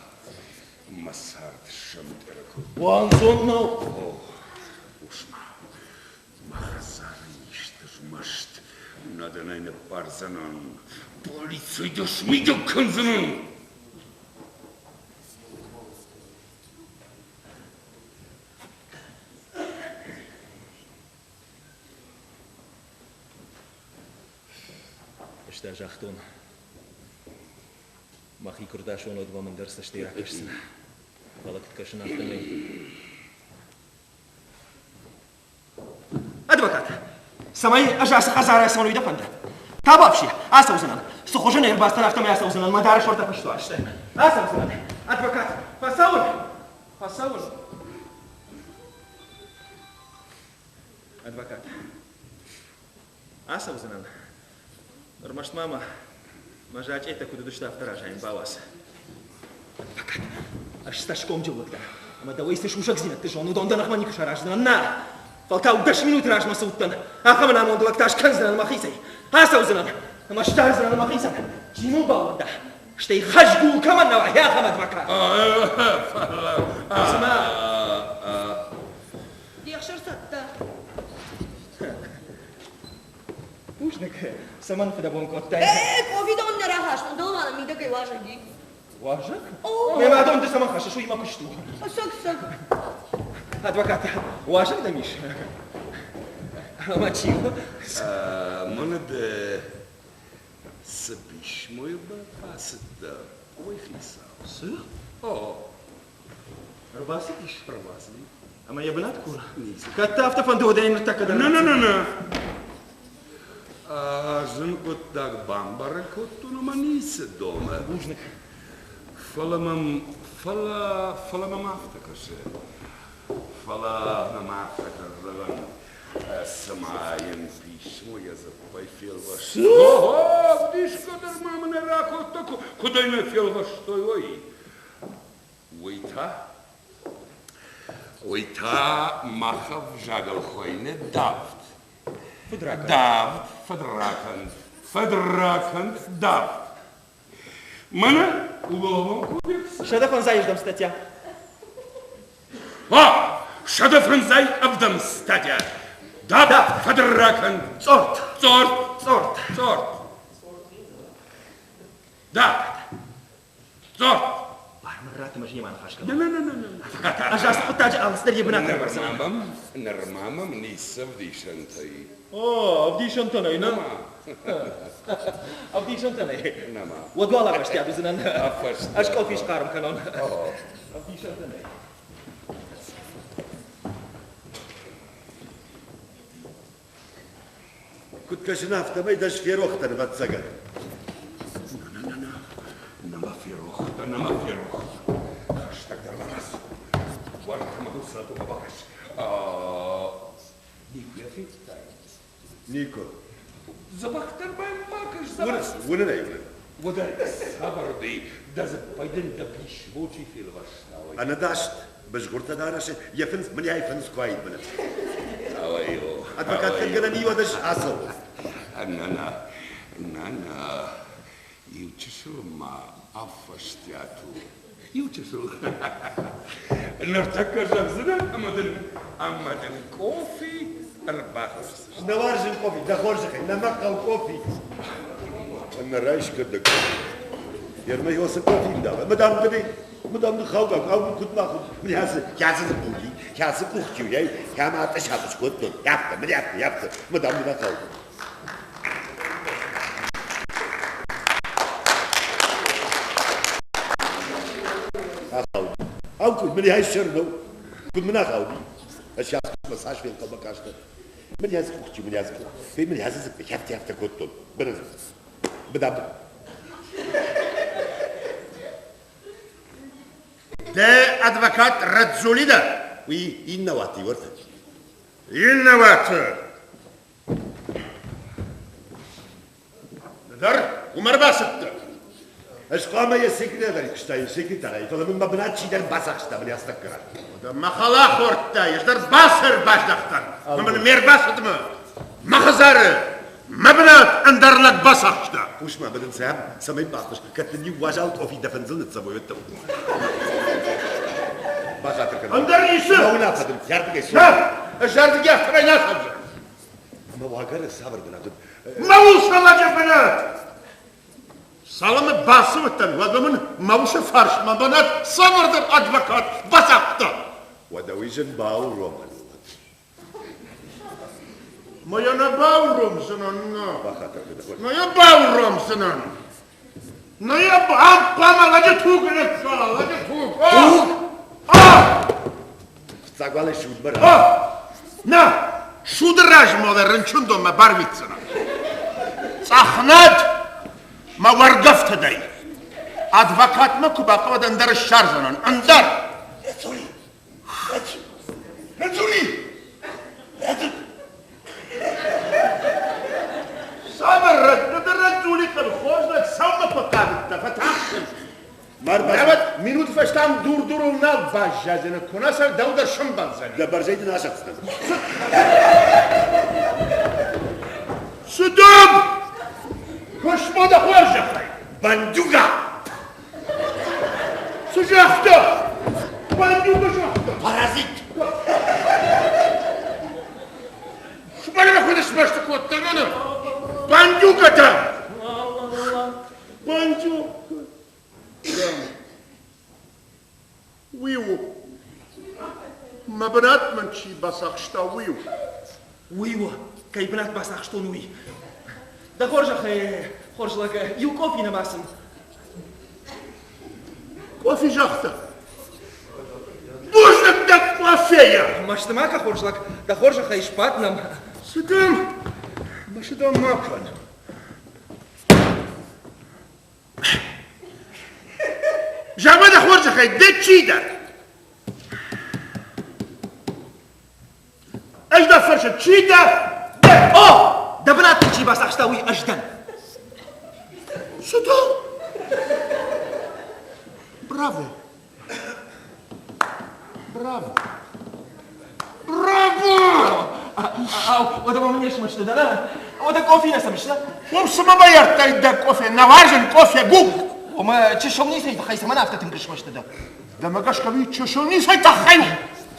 мӕ цард сӕмтъеры кодта. Уанцон нӕу. О, усма, Мӕ хӕдзары исты змӕст, нӕ дын ӕй ныббардзынӕн, полици дӕ смидӕг кӕндзынӕн! Ӕз та загътон, мӕхи куы рдасон, уӕд мӕм ӕндӕр цӕстӕй ракӕсдзынӕ. Фӕлӕ куыд кӕсын, афтӕмӕй Адвокат, цӕмӕй ӕз ацы хӕдзарӕй цӕуон, уый дӕ фӕнды? Табуафси, ацӕудзынӕн. Цы хуызӕн ӕрбацыдтӕн, афтӕмӕй ацӕудзынӕн, мӕ дарӕс уӕртӕ фӕстуарзты. Ацӕудзынӕн. Адвокат, фӕцӕуын! Фӕцӕуын. Адвокат. Ацӕудзынӕн. Ӕрмӕст ма мӕ мӕ зачъетӕ куыд уыдысты, афтӕ разайын бауадз. Адвокат, ӕз цӕсгомджын лӕг дӕн, ӕмӕ дӕуӕй цы сусӕгдзинӕдты зонын, уыдон дӕ ныхмӕ никуы сараздзынӕн. Нӕ! Фӕлтау 10 минуты размӕ цы уыдтӕн, ахӕм ӕнамонд лӕг та скӕндзынӕн мӕхицӕй. Ацӕудзынӕн ӕмӕ сдардзынӕн мӕхицӕн, чи мыл баууӕнда, стӕй хӕзгул кӕмӕн нӕ уа, ахӕм адвокат. Цымӕ Де хсыр цӕттӕ. Бузныг, цӕмӕн фыдӕбон кодтай? Э, къофи дон нӕ рахастон, дӕу ма мидӕгӕй уазӕг и. Уазӕг? Мемӕ дон ды цӕмӕн хӕссыс, уый мӕ куыст у. Сӕг, сӕг. Адвокат, уазӕг дӕм ис? Ӕмӕ чи у? Мӕнӕ дӕ цы писмойы бацыдтӕ, уый хицау. Цы? О. Ӕрбацыдис? Ӕрбацыди. Ӕмӕ йӕ бынат куры? Кӕд дӕ афтӕ фӕнды, уӕд ӕй ныртӕккӕ дӕр. На, на, на, на. Зын хъуыддаг бамбарын кодтон ӕмӕ ницы домы. Бузныг. Фӕлӕ мӕм, фӕлӕ, фӕлӕ мӕм афтӕ кӕсы. Фӕлӕ мӕм афтӕ кӕсы, цыма йын писмо йӕ дзыппӕй фелвӕста. Ого, дисгӕ дӕр ма мын ракодта, куыд ӕй нӕ фелвӕстой, уый. Уый та? Уый та мах ӕвзагыл хуыйны давд. Фыдракӕнд. Давд, фыдракӕнд, фыдракӕнд, давд. Мӕнӕ уголовон кодекс. 150 статья. О, 157 статья. Давд, фыдракӕнд. Цъорт. Цъорт. Цъорт. Цъорт. Давд. Цъорт. Бар мын ратт ӕмӕ ныхас кӕнон. Ӕз ацы хъуыддаджы алцыдӕр йӕ бынаты ӕрӕвӕрдзынӕн. Нырма мӕм ницы ӕвдисӕнтӕ и. О, ӕвдисӕнтӕ нӕй, нӕ? Ӕвдисӕнтӕ нӕй. Нӕма. Уӕд уал афӕстиат уыдзынӕн. Ӕз къофи схъарм кӕнон. Ӕвдисӕнтӕ нӕй. Куыд кӕсын, афтӕмӕй дӕ ферох дӕн, ӕвӕццӕгӕн. На-на-на, нӕма ферох дӕ, нӕма ферох. Хӕстӕгдӕр ма рацу. Уӕртӕ мӕ усатуга бакӕс. Никуы йӕ федтай? Никуы. Дзӕбӕхдӕр ма йӕм бакӕс, дзӕбӕх. Уынын ӕй, уынын. Уӕдӕ цавӕр дӕ, дӕ дзыппӕй дын дӕ писмо чи фелвӕста, уый? Ӕнӕдаст бызгъуыртӕ дарӕсы йӕ фындз мынӕй фындз куы аид мынӕ. Ауай-о. Адвокат кӕнгӕнӕн иуӕд ӕз ацӕуон. На-на, на-на, иу чысыл ма афӕстиат у. Иу чысыл. Ныртӕккӕ зӕгъдзынӕн ӕмӕ дын ӕмӕ дын къофи ӕрбахӕсдзысты. Нӕ уарзын къофи, дӕ хорзӕхӕй, нӕ мӕ хъӕуы къофи. Ӕнӕрайсгӕ дӕ къофи. Ермӕ ёсы къофи дам. Ӕмӕ дам дын ӕмӕ дам дын хаугӕ, хаугӕ куыд ма хуыд. Мын кӕцы дзы буги, кӕцы къухтиуӕй, кӕм атъыс-атъыс кодтон. Афтӕ, мын афтӕ, афтӕ. Ӕмӕ дам дын ахаугӕ. Ахауди. Ау, куыд мын ӕй сӕрнӕу, куыд мын ахауди. Ӕз афтӕ цас фенхъӕлмӕ кастӕн. Мын йӕ къухчи, мын йӕ къух. Мын йӕ дзыккы хӕфтӕ кодтон. Быдаб. Дӕ адвокат Радзули дӕ? Уый иннӕ уаты уӕртӕ. Иннӕ уаты. Дӕр уым ӕрбацыдтӕ. Ӕз хъуамӕ йӕ секретарь куыстаин, секретарӕй, фӕлӕ мын мӕ бынат чидӕр бацахста мын астӕккӕ. Мӕ хала хордта, ӕз дӕр бацӕр баздӕхтӕн. Ӕмӕ мын ме рбацыдмӕ мӕ хӕдзары мӕ бынат ӕндӕр лӕг бацахста. Хъус-ма, мӕ дын цӕмӕй баххуыс, кӕд дын иу уазал къофи дӕ фындзыл ныццӕвой, уӕд Бахатыр кӕн. Ӕндӕр ницы. Мӕ уынаффӕ дын ардыгӕй цом. Ӕз ардыгӕй афтӕмӕй нӕ цӕудзынӕн. Ӕмӕ уагӕры цавӕр бынат уыд? Мӕ усы лӕджы бынат! Цалынмӕ бацыдтӕн, уӕдмӕ мын мӕ усы фарсмӕ бынат цавӕрдӕр адвокат бацахста. Уӕдӕ уый зын бауромӕн у. Ма йӕ нӕ бауромдзынӕн, нӕ. Бахатыр кӕн. Нӕ йӕ бауромдзынӕн. Нӕ йӕ ам хъуамӕ лӕджы туг ныккала, лӕджы туг. Туг? Фыццаг уал ӕй судмӕ Нӕ, суды размӕ дӕ рынчындонмӕ барвитдзынӕн. Цъӕхнад мӕ уӕргӕфтыдӕй. Адвокатмӕ куы бахъӕуӕд, ӕндӕр ссардзынӕн, ӕндӕр. Рацури! Рацури! Рацури! Цавӕр Радзули хорз лӕг цӕуылнӕ фӕхъавыдтӕ, фӕтӕхсын? Науӕд минут фӕстӕ ам дур-дурыл нал баззайдзӕн, куы нӕ сӕ дӕу дӕр сӕмбӕлдзӕн. Дӕ бӕрзӕй дын асӕтдзынӕн. Цы дам? Куыстмӕ дӕ хорзӕхӕй! Бандюга! Цы загъта? Бандюга загъта. Паразит! Сбӕрӕг куыд смӕсты кодта мӕнӕ. Бандюга дам! Бандюга дам. Уый у. Мӕ бынат мын чи бацахста, уый у. Уый у, кӕй бынат бацахстон, уый. Дӕ хорзӕхӕй, хорз лӕг, иу къофи нӕма сын. Къофи загъта. Бузныг дӕ къофейӕ! Мӕсты ма кӕ, хорз лӕг, дӕ хорзӕхӕй сбад нӕм. Цы дам? Мӕсты дам ма кӕн. Зӕгъ-ма дӕ хорзӕхӕй, ды чи дӕ? Ӕз дӕ фӕрсын, чи дӕ? Ды! О, дӕ бынат дын чи бацахста, уый ӕз дӕн. Цы дӕ? Браво! Браво! Браво! Ау, уӕдӕ мӕм не смӕсты дӕ, Уӕдӕ къофи нӕ цӕмыс, Уым цы мӕ байардтай дӕ къофе? Нӕ уарзын къофе, гуг! Омӕ чысыл ницӕй тыххӕй цӕмӕн афтӕ тынг смӕсты дӕ? Дӕмӕ гӕсгӕ уый чысыл ницӕй тыххӕй у!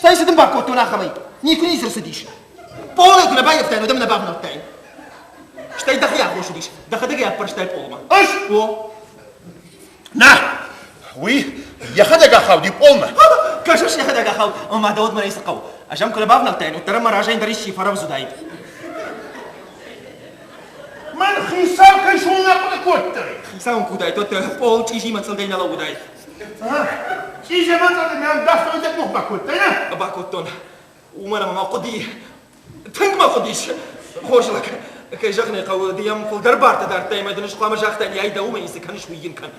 Цӕй цы дын бакодтон ахӕмӕй? Никуы ницы рцыдис. Пъолӕй куы нӕ баййӕфтаин, уӕд ӕм нӕ бавнӕлдтаин. Стӕй дӕхи аххос уыдис, дӕхӕдӕг ӕй аппӕрстай пъолмӕ. Ӕз? О. Нӕ, уый йӕхӕдӕг ахауди пъолмӕ. Кӕсыс, йӕхӕдӕг ахауд, ӕмӕ ма дӕ уӕдмӕ ницы хъӕуы. Ӕз ӕм куы нӕ бавнӕлдтаин, уӕддӕр ӕм мӕ разӕй ӕндӕр исчи фӕрӕвдз уыдаид. Мӕн хицау кӕй суын ахъуыды кодтай? Хицау ын куы уыдаид, уӕд пъол чъизи мӕцъылдӕй нӕ лӕууыдаид. Чъизи мӕцъылдӕй мӕм дӕхцӕй дӕ къух бакодтай, нӕ? Бакодтон. Уымӕн ӕмӕ мӕ хъуыди, тынг мӕ хъуыдис. Хорз лӕг, кӕй зӕгъын ӕй хъӕуы, ды йӕм фылдӕр бартӕ дардтай ӕмӕ дын ӕз хъуамӕ загътаин, ай дӕ уымӕй цы кӕныс, уый йын кӕн.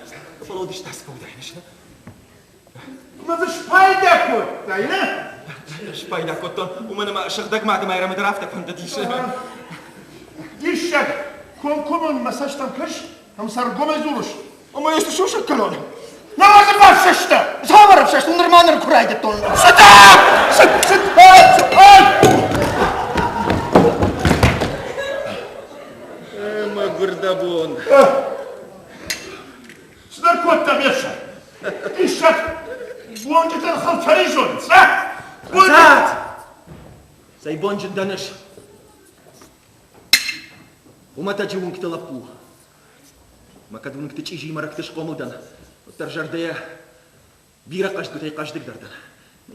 Фӕлӕ уыдысты ацы фӕуыдаин ӕз, нӕ? Ӕмӕ дзы спайда кодтай, нӕ? Спайда кодтон, уымӕн ӕмӕ сыгъдӕг мады Майрӕмы дӕр афтӕ фӕндыдис. Диссаг! Комкоммӕ мӕ цӕстӕм кӕс, ӕмӕ сӕргомӕй дзурыс. Ӕмӕ исты сусӕг кӕнон? Науӕд бафсӕстӕ! Цавӕр ӕфсӕст? Нырма ныр куы райдыдтон. Цыдӕ! Цыд, цыд, цыд! Мӕгуыр дӕ бон. Цыдӕр кодта ме фсӕр. Диссаг! Бонджытӕн хыл зонынц, а? Ӕнцад! Цӕй бонджын дӕн ӕз? Хуымӕтӕджы уынгты лӕппу. Мӕ кӕд уынгты чъизи мӕргъты схъомыл дӕн, уӕддӕр зӕрдӕйӕ бирӕ хъӕздгуытӕй хъӕздыгдӕр дӕн.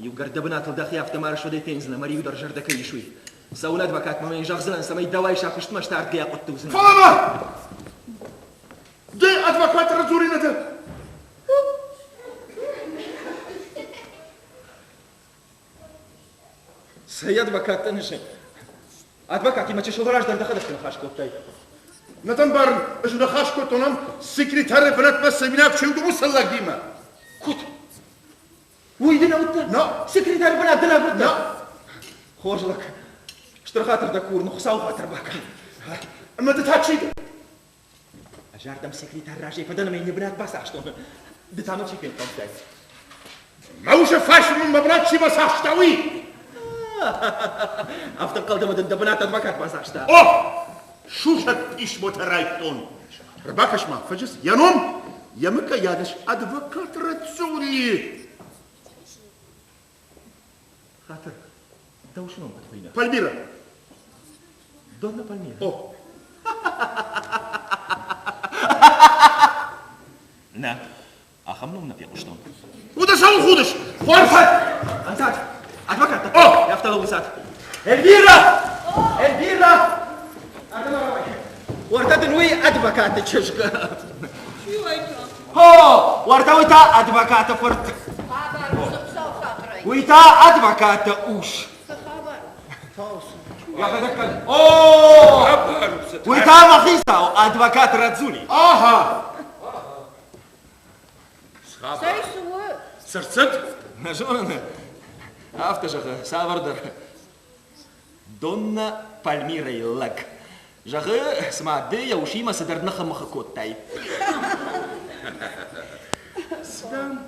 Иугӕр дӕ бынатыл дӕхи афтӕ ма рӕсугъдӕй фендзынӕ, мӕ риуы дӕр зӕрдӕ кӕй ис, уый. Цӕуын адвокатмӕ мӕ йын зӕгъдзынӕн, цӕмӕй дӕуӕй сӕ куыстмӕ стардгӕй ахъуытты уыдзынӕн. Фӕлӕ ма! Ды адвокат радзуринӕ дӕ? Цӕй адвокат дӕн ӕз? Адвокатимӕ чысыл раздӕр дӕхӕдӕг куы ныхас кодтай. Нӕ дӕ ӕмбарын, ӕз ныхас кодтон ам секретары бынатмӕ семинар чи уыд, уыцы лӕгимӕ. Куыд? Уый дын уыдтӕ? Нӕ. Секретары бынат дын агуырдта? Нӕ. Хорз лӕг, стыр хатыр дӕ курын, Хуыцауы хатыр бакӕн. Ӕмӕ ды та чи дӕ? Ӕз ардӕм секретарь разӕй фӕдӕн ӕмӕ йын бынат бацахстон. Ды та мӕ чи фенхъӕлдтай? Мӕ усы фарсмӕ мӕ бынат чи бацахста, уый? Афтӕ ӕнхъӕл дӕ, дын дӕ бынат адвокат бацахста. О! Сусӕг писмотӕ райстон. Ӕрбакӕс-ма, фӕджыс, йӕ ном, йӕ мыггӕйадыс адвокат Рацули. Хатыр, дӕу сы ном куыд хуыйны? Пальмира. Донна Пальмира. О! Нӕ, ахӕм ном нӕ фехъуыстон. Уыдыс ӕм худыс! Хорз! Ӕнцад! Адвокат! О! Афтӕ лӕууынцад! Эльвира! Эльвира! Ардӕм рауай. Уӕртӕ дын уый адвокаты чызг. Чи уай та? Хо! Уӕртӕ уый та адвокаты фырт. Хабар у, Хуыцау хатырӕй. Уый та адвокаты ус. Цы хабар у? Йӕхӕдӕг кӕн. О! Уый та мӕ хицау, адвокат Радзули. Ага! Цӕй цы у? Цы рцыд? Нӕ зонын. Афтӕ зӕгъы, цавӕрдӕр Донна Пальмирӕйы лӕг. Зӕгъы, цыма ды йӕ усимӕ цыдӕр ныхы-мыхы кодтай. Цы дам?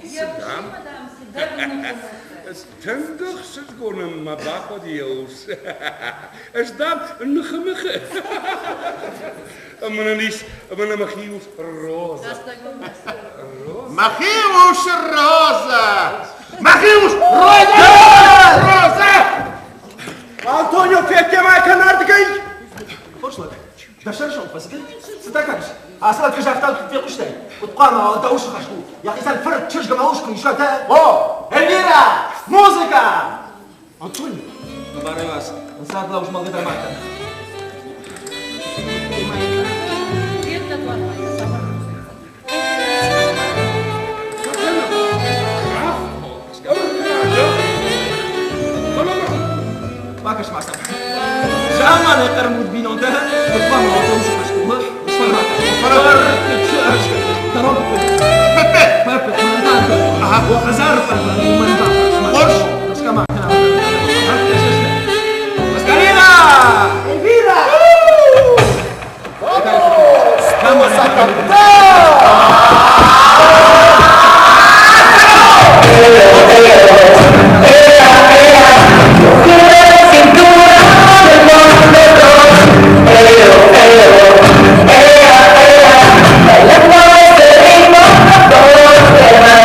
Йӕ усимӕ, дам, цыдӕр ныхы-мыхы. Тынг ӕхсызгон мӕ бахъуыди йӕ ус. Ӕз, дам, ныхы-мыхы. Ӕмӕ нын ис, ӕмӕ нӕ мӕхи ус Роза. Мӕхи ус Роза! Мӕхи ус Роза! Роза! Антонио, федтӕ кӕн ардыгӕй! Хорз лӕг, дӕ сӕрзонд фӕцыд? Цы та кӕныс? Ацы лӕг загъта, фехъуыстай? Куыд хъуамӕ дӕ усы хӕс у? Йӕхицӕн фырт, чызг ӕмӕ ус куы ис, уӕд О! Эльвира! Музыка! Антонио! Барай вас, ӕнцад лӕуыс мӕлгӕ дӕр ма кӕн. Бакӕс-ма сӕм. Заманы хъӕрмуд бинонтӕ куыд хъуамӕ уой схӕстулы, Пепе, Пепе, Эльвира! Bailando este ritmo todos se van.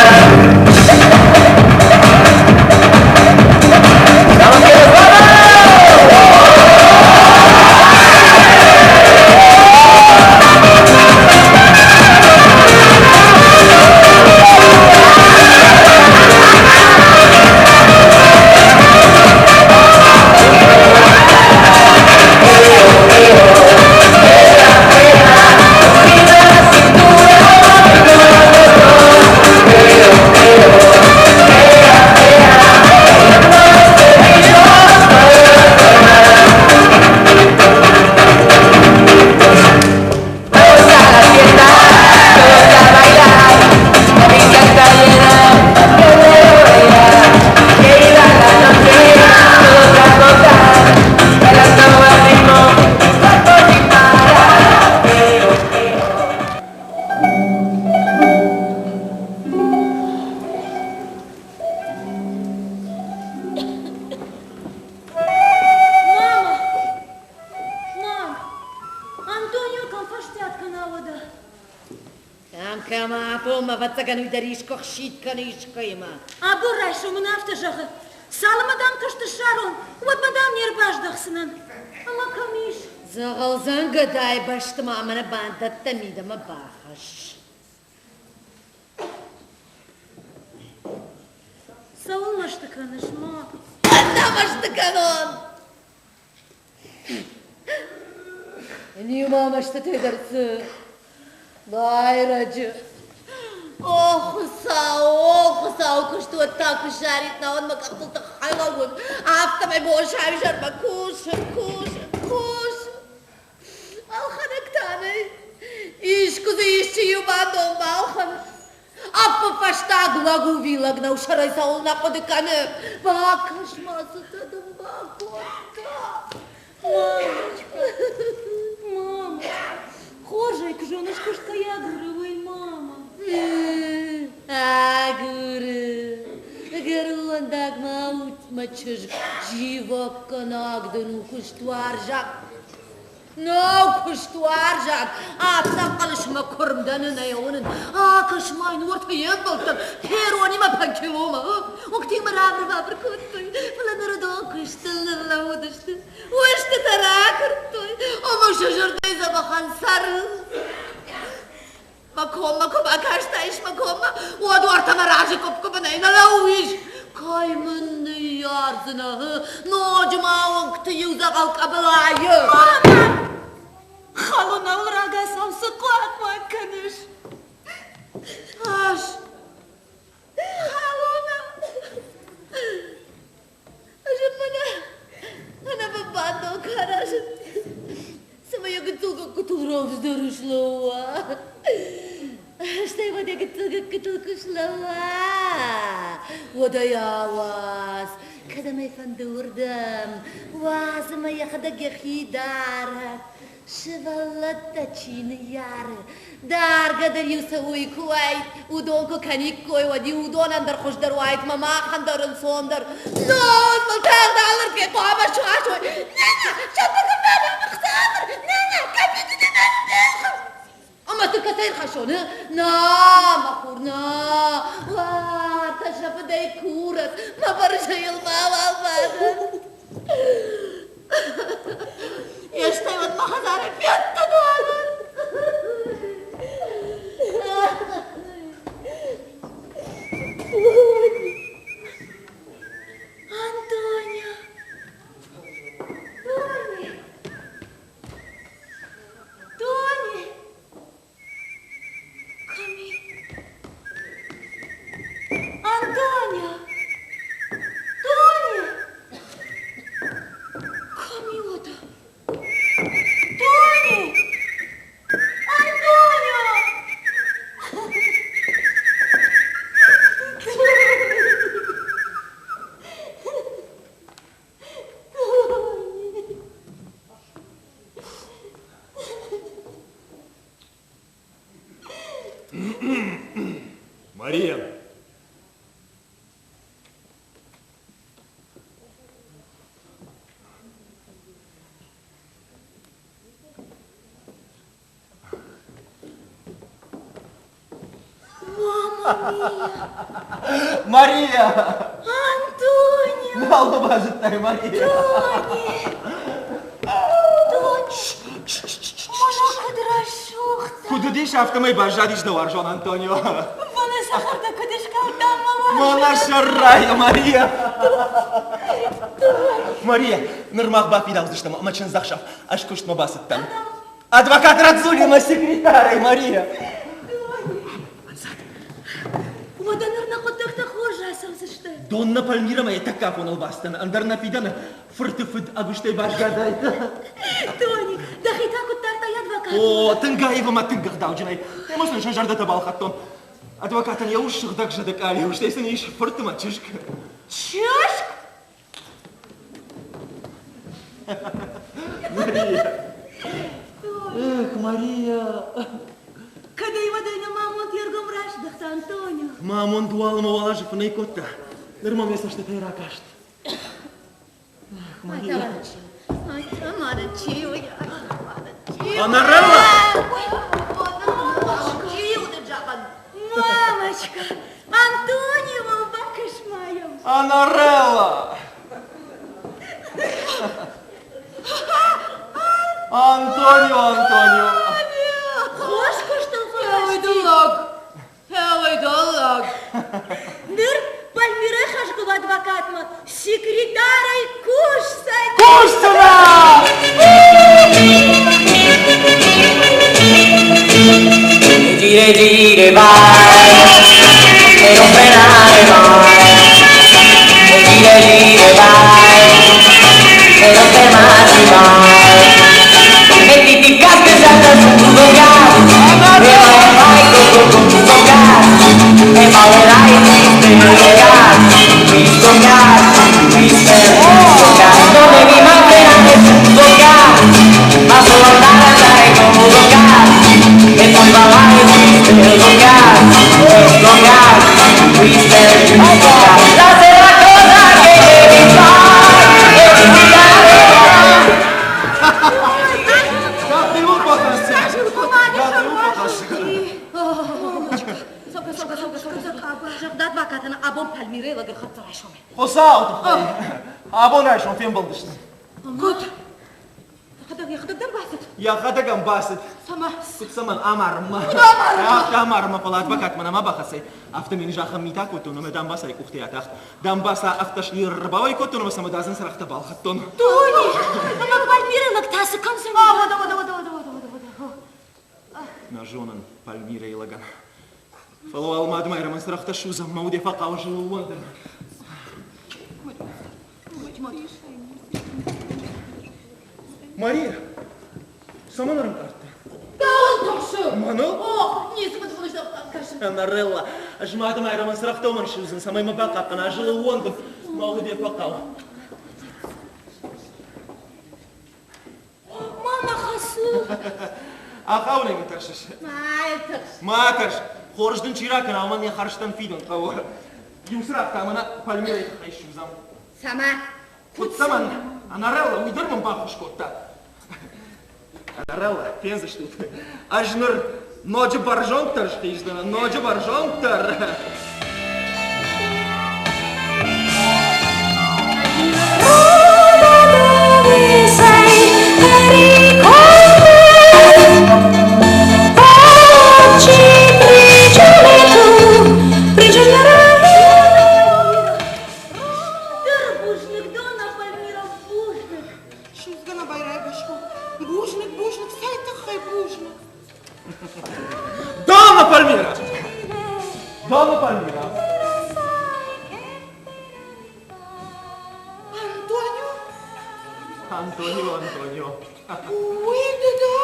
Ахӕм афонмӕ, ӕвӕццӕгӕн, уый дӕр искуы хситт кӕны искӕимӕ. Абон райсом ын афтӕ зӕгъы, цалынмӕ дам куыст ссарон, уӕдмӕ дам не рбаздӕхдзынӕн. Ӕмӕ кӕм ис? Дзӕгъӕлдзӕнгӕдайы бӕсты ма мӕнӕ бандӕттӕ мидӕмӕ бахӕсс. Цӕуыл мӕсты кӕныс, ма? Ӕз мӕсты кӕнон! Ниу ма мӕстытӕй дӕр цы байрӕджы. О, Хуыцау, о, Хуыцау, куыст уӕд та куы ссарид, науӕд мӕ къӕхтыл тыххӕй лӕууын. Афтӕмӕй бон-сауизӕрмӕ кусын, кусын, кусын. Ӕлхӕнӕг та нӕй. Искуы дзы исчи иу бандон балхӕны. Ӕппынфӕстаг лӕг у вилӕг нӕу, сӕрӕй цӕуылнӕ хъуыды кӕны. Бакӕс-ма, цытӕ дын бакодта. Мамочка, мамочка, хорз ӕй куы зоныс, куыст кӕй агуры, уый, мама. Агуры. Гӕрвӕндаг ма ут, мӕ чызг, зивӕггӕнаг дын у куыстуарзаг. Нӕу куыстуарзаг, афтӕ ӕнхъӕлыс мӕ куырм дӕн нӕ уынын. Акӕс-ма йын уӕртӕ йе мбӕлттӕм, Перонимӕ Панкеломӕ. Уынгтимӕ равыр-бавыр кодтой, фӕлӕ ныр уыдон куыстыл ныллӕууыдысты. Устытӕ ракуырдтой, ӕмӕ сӕ зӕрдӕйы дзӕбӕхӕн цӕрынц. Мӕ коммӕ куы бакастаис, мӕ коммӕ, уӕд уӕртӕ мӕ разы къуыпп-къуыппынӕй нӕ лӕууис. Кӕй мын ныййардзынӕ, ноджы ма уынгты иу дзӕгъӕл къӕбылайы. Мама! Халонау рагацау цы хъуахъ-хъуахъ кӕныс? Ӕз халонау. Ӕз мӕнӕ ӕнӕбындон каразын, цӕмӕй йӕ гыццыл гыккытыл рӕвдздӕр слӕууа. Стӕй уӕд йӕ гыццыл гыккытыл куы слӕууа, уӕд ӕй ауадз, кӕдӕм ӕй фӕнды, уырдӕм. Уадз ӕмӕ йӕхӕдӕг йӕхи дарӕд. Сывӕллӕттӕ чи ныййары, даргӕ дӕр-иу сӕ уый куы уаид, уыдон куы кӕниккой, уӕд-иу уыдонӕн дӕр хуыздӕр уаид мӕ махӕн дӕр ӕнцондӕр. Нон мыл тагъд алырдыгӕй хъуамӕ суасой. Нана, сӕппӕгӕмбӕлӕн ӕхсӕвӕр! Нана, кабинеты нана! Ӕмӕ цы кӕцӕй рхӕссон, на, мӕ хур, на, уартӕ сӕ фыдӕй курӕг, мӕ бӕрзӕйыл мауал бадӕн. Стӕй уӕд мӕ хӕдзары федтӕдуар. Антонио! Тони! Тони! Кӕм и? Антонио! Тони! Кӕм и уӕдӕ? Тони! Антонио! Мария! Мама мия! Мария! Антонио! Нал базыдтай, Мария! Тони! Тони! Мӕнӕ куыд рӕсугъд! Куыд уыдис, афтӕмӕй баззадис дӕ уарзон Антонио. Фӕлӕ сахартӕ куыд скалдта мӕ уарзон! Мӕнӕ сӕррай, Мария! Мария, ныр мах бафидаудзыстӕм ӕмӕ чындзӕхсӕв ӕз куыстмӕ бацыдтӕн. Адвокат Радзули мӕ секретарӕй, Мария! Уӕдӕ ныр нӕ хъуыддӕгтӕ хорз рацӕудзысты. Донна Пальмирӕмӕ йӕ тӕккӕ афоныл бацыдтӕн, ӕндӕр нӕ фидӕны фырты фыд ӕгуыстӕй баззадаид. Тони, дӕхи та куыд дардтай адвокат? О, тынг аив ӕмӕ тынг ӕгъдауджынӕй. Ӕмӕ сын сӕ зӕрдӕтӕ балхӕдтон. Адвокатӕн йӕ ус сыгъдӕгзӕрдӕ къалиу, стӕй сын ис фырт ӕмӕ чызг. Чызг? Мария. Эх, Мария. Кӕдӕй уӕдӕй нӕ мамонт йе ргом раздӕхта, Антонио. Мамонт уалынмӕ уал азы фынӕй кодта. Ныр мӕм йӕ цӕстытӕй ракаст. Эх, Мария. Анарелла! Анарелла! Антонио, Антонио! Хорз куыстыл фӕхӕсти. Лӕг! Лӕг! Ныр Пальмирӕ хӕзгул адвокатмӕ секретарӕй кусдзӕн. Кусдзынӕ! Gire, gire, vai, e non frenare mai. Gire, gire, vai, e non fermarti mai. Mettiti il casco e salta su tu gas, e vai, vai, go, go, go, go, gas, e ballerai questo gas, questo gas, questo gas. Non devi mai frenare su tuo gas, ma solo andare, andare con tuo gas, e poi ballare questo gas, questo gas, questo gas. La sera cosa che devi fare è visitare. Хуыцауы тыххӕй, абон райсом фембӕлдысты. Куыд? Йӕхӕдӕг, йӕхӕдӕг дӕр бацыд? Йӕхӕдӕг ӕм бацыд. Цӕмӕ? Куыд цӕмӕн? Амарынмӕ. Куыд амарынмӕ? Афтӕ амарынмӕ, фӕлӕ адвокатмӕ нӕма бахӕццӕ. Афтӕ мин зӕххӕн митӕ кодтон ӕмӕ дамбацайы къухтӕй атахт. Дамбаца афтӕ ӕрбауӕй кодтон ӕмӕ сӕ мӕ дадзын цырӕгътӕ балхӕдтон. Тони! Ӕмӕ Пальмирӕ лӕг та цы кӕндзӕн? Нӕ зонын Пальмирӕйы лӕгӕн. Фӕлӕ уал мадмайрӕмӕн цырӕгътӕ судзӕм, мӕ уд йӕ фӕхъау зылууӕндын. Мария, цӕмӕн ӕрӕнкъардтӕ? Дӕуыл тыхсы! Мӕныл? О, ницы фыдбылыз дӕм кӕсы. Анарелла, ӕз мадмайрӕмӕн цырӕгътӕ уымӕн судзын, цӕмӕй мӕ бахъахъхъӕна, зылууӕндын, мӕ уд йӕ фӕхъау. Ма мӕ хӕссы. Ахауынӕй мын тӕрсыс? Ма тӕрс. Ма тӕрс. Хорз дын чи ракӕна, уымӕн йӕ хӕрзтӕн фидын хъӕуы. Иу цырагъ та мӕнӕ Пальмирӕйы тыххӕй ссудзӕм. Цӕмӕ? Куыд цӕмӕн? Анарелла, уый дӕр мын баххуыс кодта. Анарелла, фендзыстут. Ӕз ныр ноджы бӕрзонддӕр схиздзынӕн, ноджы бӕрзонддӕр. Стыр бузныг, Дона Пальмира, бузныг. Судзгӕ нӕ байрайгас у. Бузныг, бузныг, цӕй тыххӕй бузныг? Дона Пальмира! Дона Пальмира! Антонио? Антонио, Антонио. Уый ды дӕ?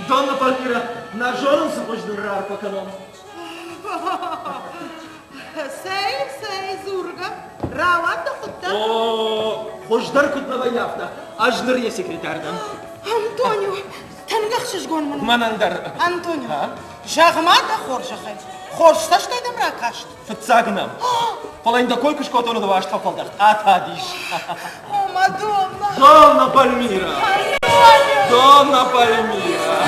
Дона Пальмира, нӕ зонын цы хуыздӕр раарфӕ кӕнон. Цӕй, цӕй, дзургӕ. Рауад дӕ хъуыддаг? О, хуыздӕр куыд нӕ вӕййы афтӕ. Ӕз ныр йӕ секретарь дӕн. Антонио, тынг ӕхсызгон мын у. Мӕнӕн дӕр. Антонио, зӕгъ-ма дӕ хорзӕхӕй, хорз цӕстӕй дӕм ракаст? Фыццаг нӕм. Фӕлӕ йын дӕ кой куы скодтон, уӕд уаст фӕфӕлдӕхт. Атадис. О, Мадонна! Донна Пальмира! Донна Пальмира!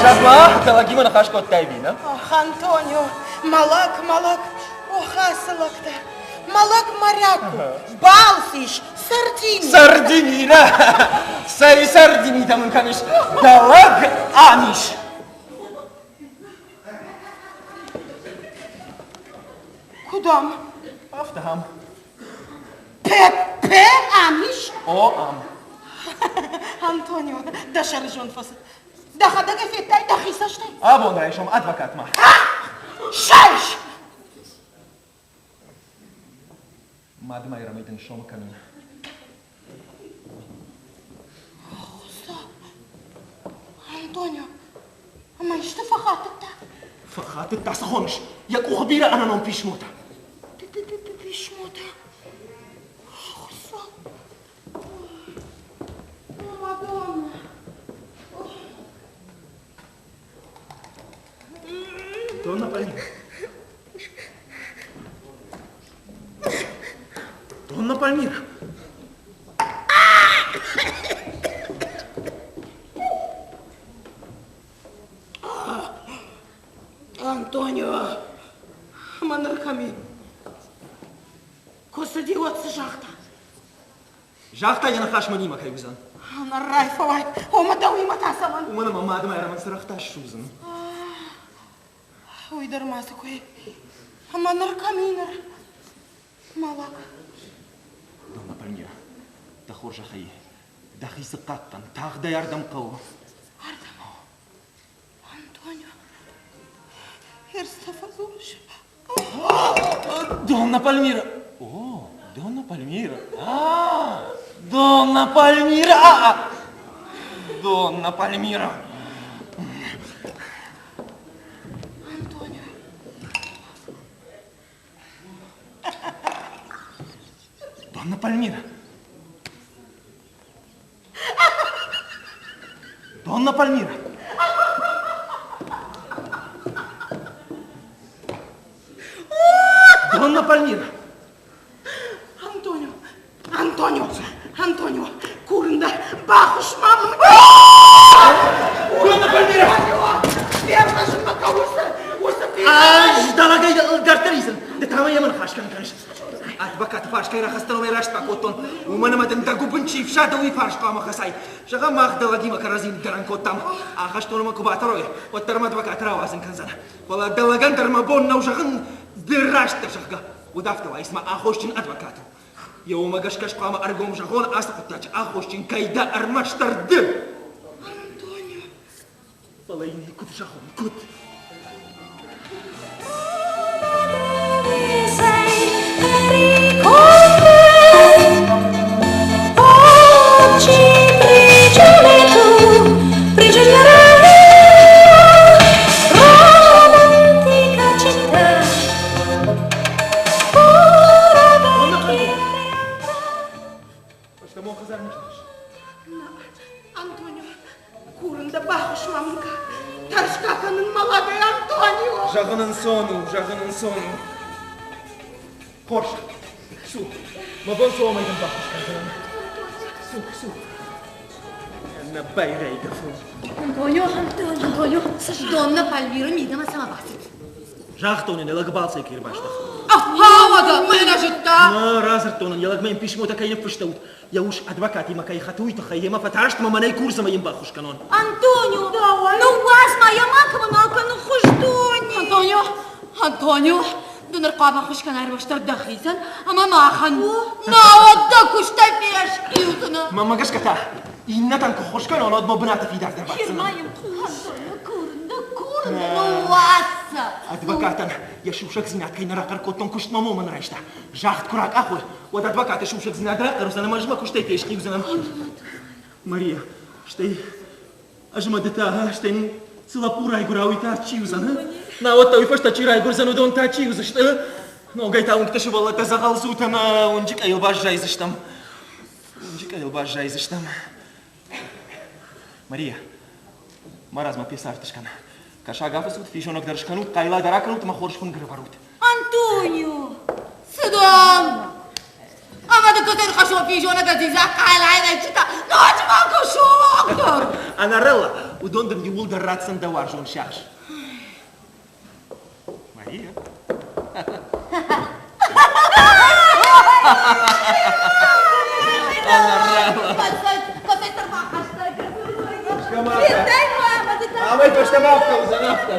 Зӕгъ-ма, дӕ лӕгимӕ ныхас кодтай ӕви нӕ? Ох, Антонио, мӕ лӕг, мӕ лӕг, ох, ацы лӕгтӕ! Мӕ лӕг моряк у, балц ис, Сардини. Сардинина! Цӕй сардинитӕ мын кӕныс? Дӕ лӕг ам ис! Куыд ам? Афтӕ ам. Пеппе ам ис? О, ам. Антонио, дӕ сӕрызонд фӕцыд. Дӕхӕдӕг ӕй федтай дӕхи цӕстӕй? Абон райсом адвокатмӕ. Сайыс! Мадымайрӕмӕй дын сомы кӕнын. Хуыцау! Антонио, ӕмӕ исты фӕхатыдта? Фӕхатыдта, цы хоныс? Йӕ къухы бирӕ ӕнӕном писмотӕ. Писмотӕ? Хуыцау! О, Мадонна! Донна Пальмира. Донна Пальмира. Антонио, мӕ ныр кӕм и? Загъта йӕ ныхас мӕнимӕ кӕй уыдзӕн. Ӕнӕрай фӕуай, омӕ дӕуимӕ та цӕмӕн? Уымӕн ӕмӕ мады Майрӕмӕн цырӕгътӕ ссудзын. Уый дӕр ма цы куы. Ӕмӕ ныр кӕм и ныр? Мӕлӕг. Донна Пальмира, дӕ хорзӕхӕй, дӕхи цы хъахъхъӕн, тагъдӕй ардӕм хъӕуы. Ардӕм? Антонио, Эрста фӕдзурыс? Донна Пальмира! О, Донна Пальмира! А, Донна Пальмира! А, Донна Пальмира! Антонио. Донна Пальмира! Донна Пальмира! Донна Пальмира! Антонио, Антонио, Антонио, курын дӕ, баххуыс ма мын. Донна Пальмира! Фервӕзын мӕ хъӕуы уыцы Ӕз дӕлӕгӕй дарддӕр исын, ды та мӕ йемӕ ныхас кӕнын кӕныс. Адвокаты фарс кӕй рахӕцтӕн, уымӕй раст бакодтон. Уымӕн ӕмӕ дын дӕ гуыбын чи фсады, уый фарс хъуамӕ хӕцай. Зӕгъӕм, мах дӕ лӕгимӕ кӕрӕдзи ныддӕрӕн кодтам. Ахӕстонмӕ куы батӕрой, уӕддӕр мӕ адвокат рауадзын кӕндзӕн. Фӕлӕ дӕ лӕгӕн дӕр мӕ бон нӕу зӕгъын, ды раст дӕ, зӕгъгӕ. Уӕд афтӕ уа, цыма аххосджын адвокат у. Йӕ уымӕ гӕсгӕ хъуамӕ ӕргом зӕгъон, ацы хъуыддаджы аххосджын кӕй дӕ ӕрмӕстдӕр ды. Антонио! Фӕлӕ йын куыд зӕгъон, куыд? Антонио, Курын дӕ, баххуыс ма мын кӕн. Тӕрсгӕ кӕнын мӕлӕгӕй, Антонио! Зӕгъын ӕнцон у, зӕгъын ӕнцон у. Хорз, цу. Мӕ бон цы уомӕй дын баххуыс кӕндзынӕн. Цу, цу. Нӕ байрайгӕ фун. Антонио, Антонио, Донна Пальмира мидӕмӕ цӕмӕ бацыд? Загътон ын, йӕ лӕг балцӕй кӕй ӕрбаздӕхт. Ахӕ, уӕдӕ, мӕнӕ зыдта! Нӕ, радзырдтон ын, йӕ лӕгмӕ йын писмотӕ кӕй ныффыстӕуыд, йӕ ус адвокатимӕ кӕй хӕты, уый тыххӕй йемӕ фӕтарст ӕмӕ мӕнӕй курсы ӕмӕ йын баххуыс кӕнон. Антонио, ныууадз ма йӕ, макӕмӕ мал кӕны хуыздони. Антонио, Антонио, ды ныр хъуамӕ ххуыс кӕнай ӕрмӕстдӕр дӕхицӕн ӕмӕ махӕн. Науӕд дӕ куыстӕй фесхъиудзынӕ. Мӕнмӕ гӕсгӕ та, иннӕтӕн куы ххуыс кӕнон, уӕд мӕ бынаты фидардӕр баддзынӕн. Фирмӕ йын хъус. Антонио, курын дӕ, курын дӕ, ныууадз сӕ. Адвокатӕн йӕ сусӕгдзинад кӕй нӕ рахъӕр кодтон, куыстмӕ мӕ уымӕн райста. Загъд куы ракъахой, уӕд адвокаты сусӕгдзинад рахъӕр уыдзӕн ӕмӕ ӕз мӕ куыстӕй фесхъиудзынӕн. Мария, стӕй ӕз мӕ ды та, стӕй цы лӕппу райгуыра, уый та чи уыдзӕн? Науӕд та уый фӕстӕ чи райгуырдзӕн, уыдон та чи уыдзысты? Ногӕй та уынгты сывӕллӕттӕ дзӕгъӕлдзут ӕмӕ уынджы къӕйыл баззайдзыстӕм. Уынджы къӕйыл баззайдзыстӕм. Мария, марадз-ма пьесӕ арт скӕн. Кӕсаг афыцут, физонӕг дӕр скӕнут, хъайла дӕр акӕнут ӕмӕ хорз фынг ӕрӕвӕрут. Антонио, цы дам? Ӕмӕ ды куыд ӕрхӕссон физонӕг дзидза хъайлайӕ чита, ноджы ма куы дӕр! Анарелла, уыдон дын иууылдӕр ратдзӕн дӕ уарзон сиахс. Мария. Амӕй фӕстӕмӕ афтӕ уыдзӕн, афтӕ.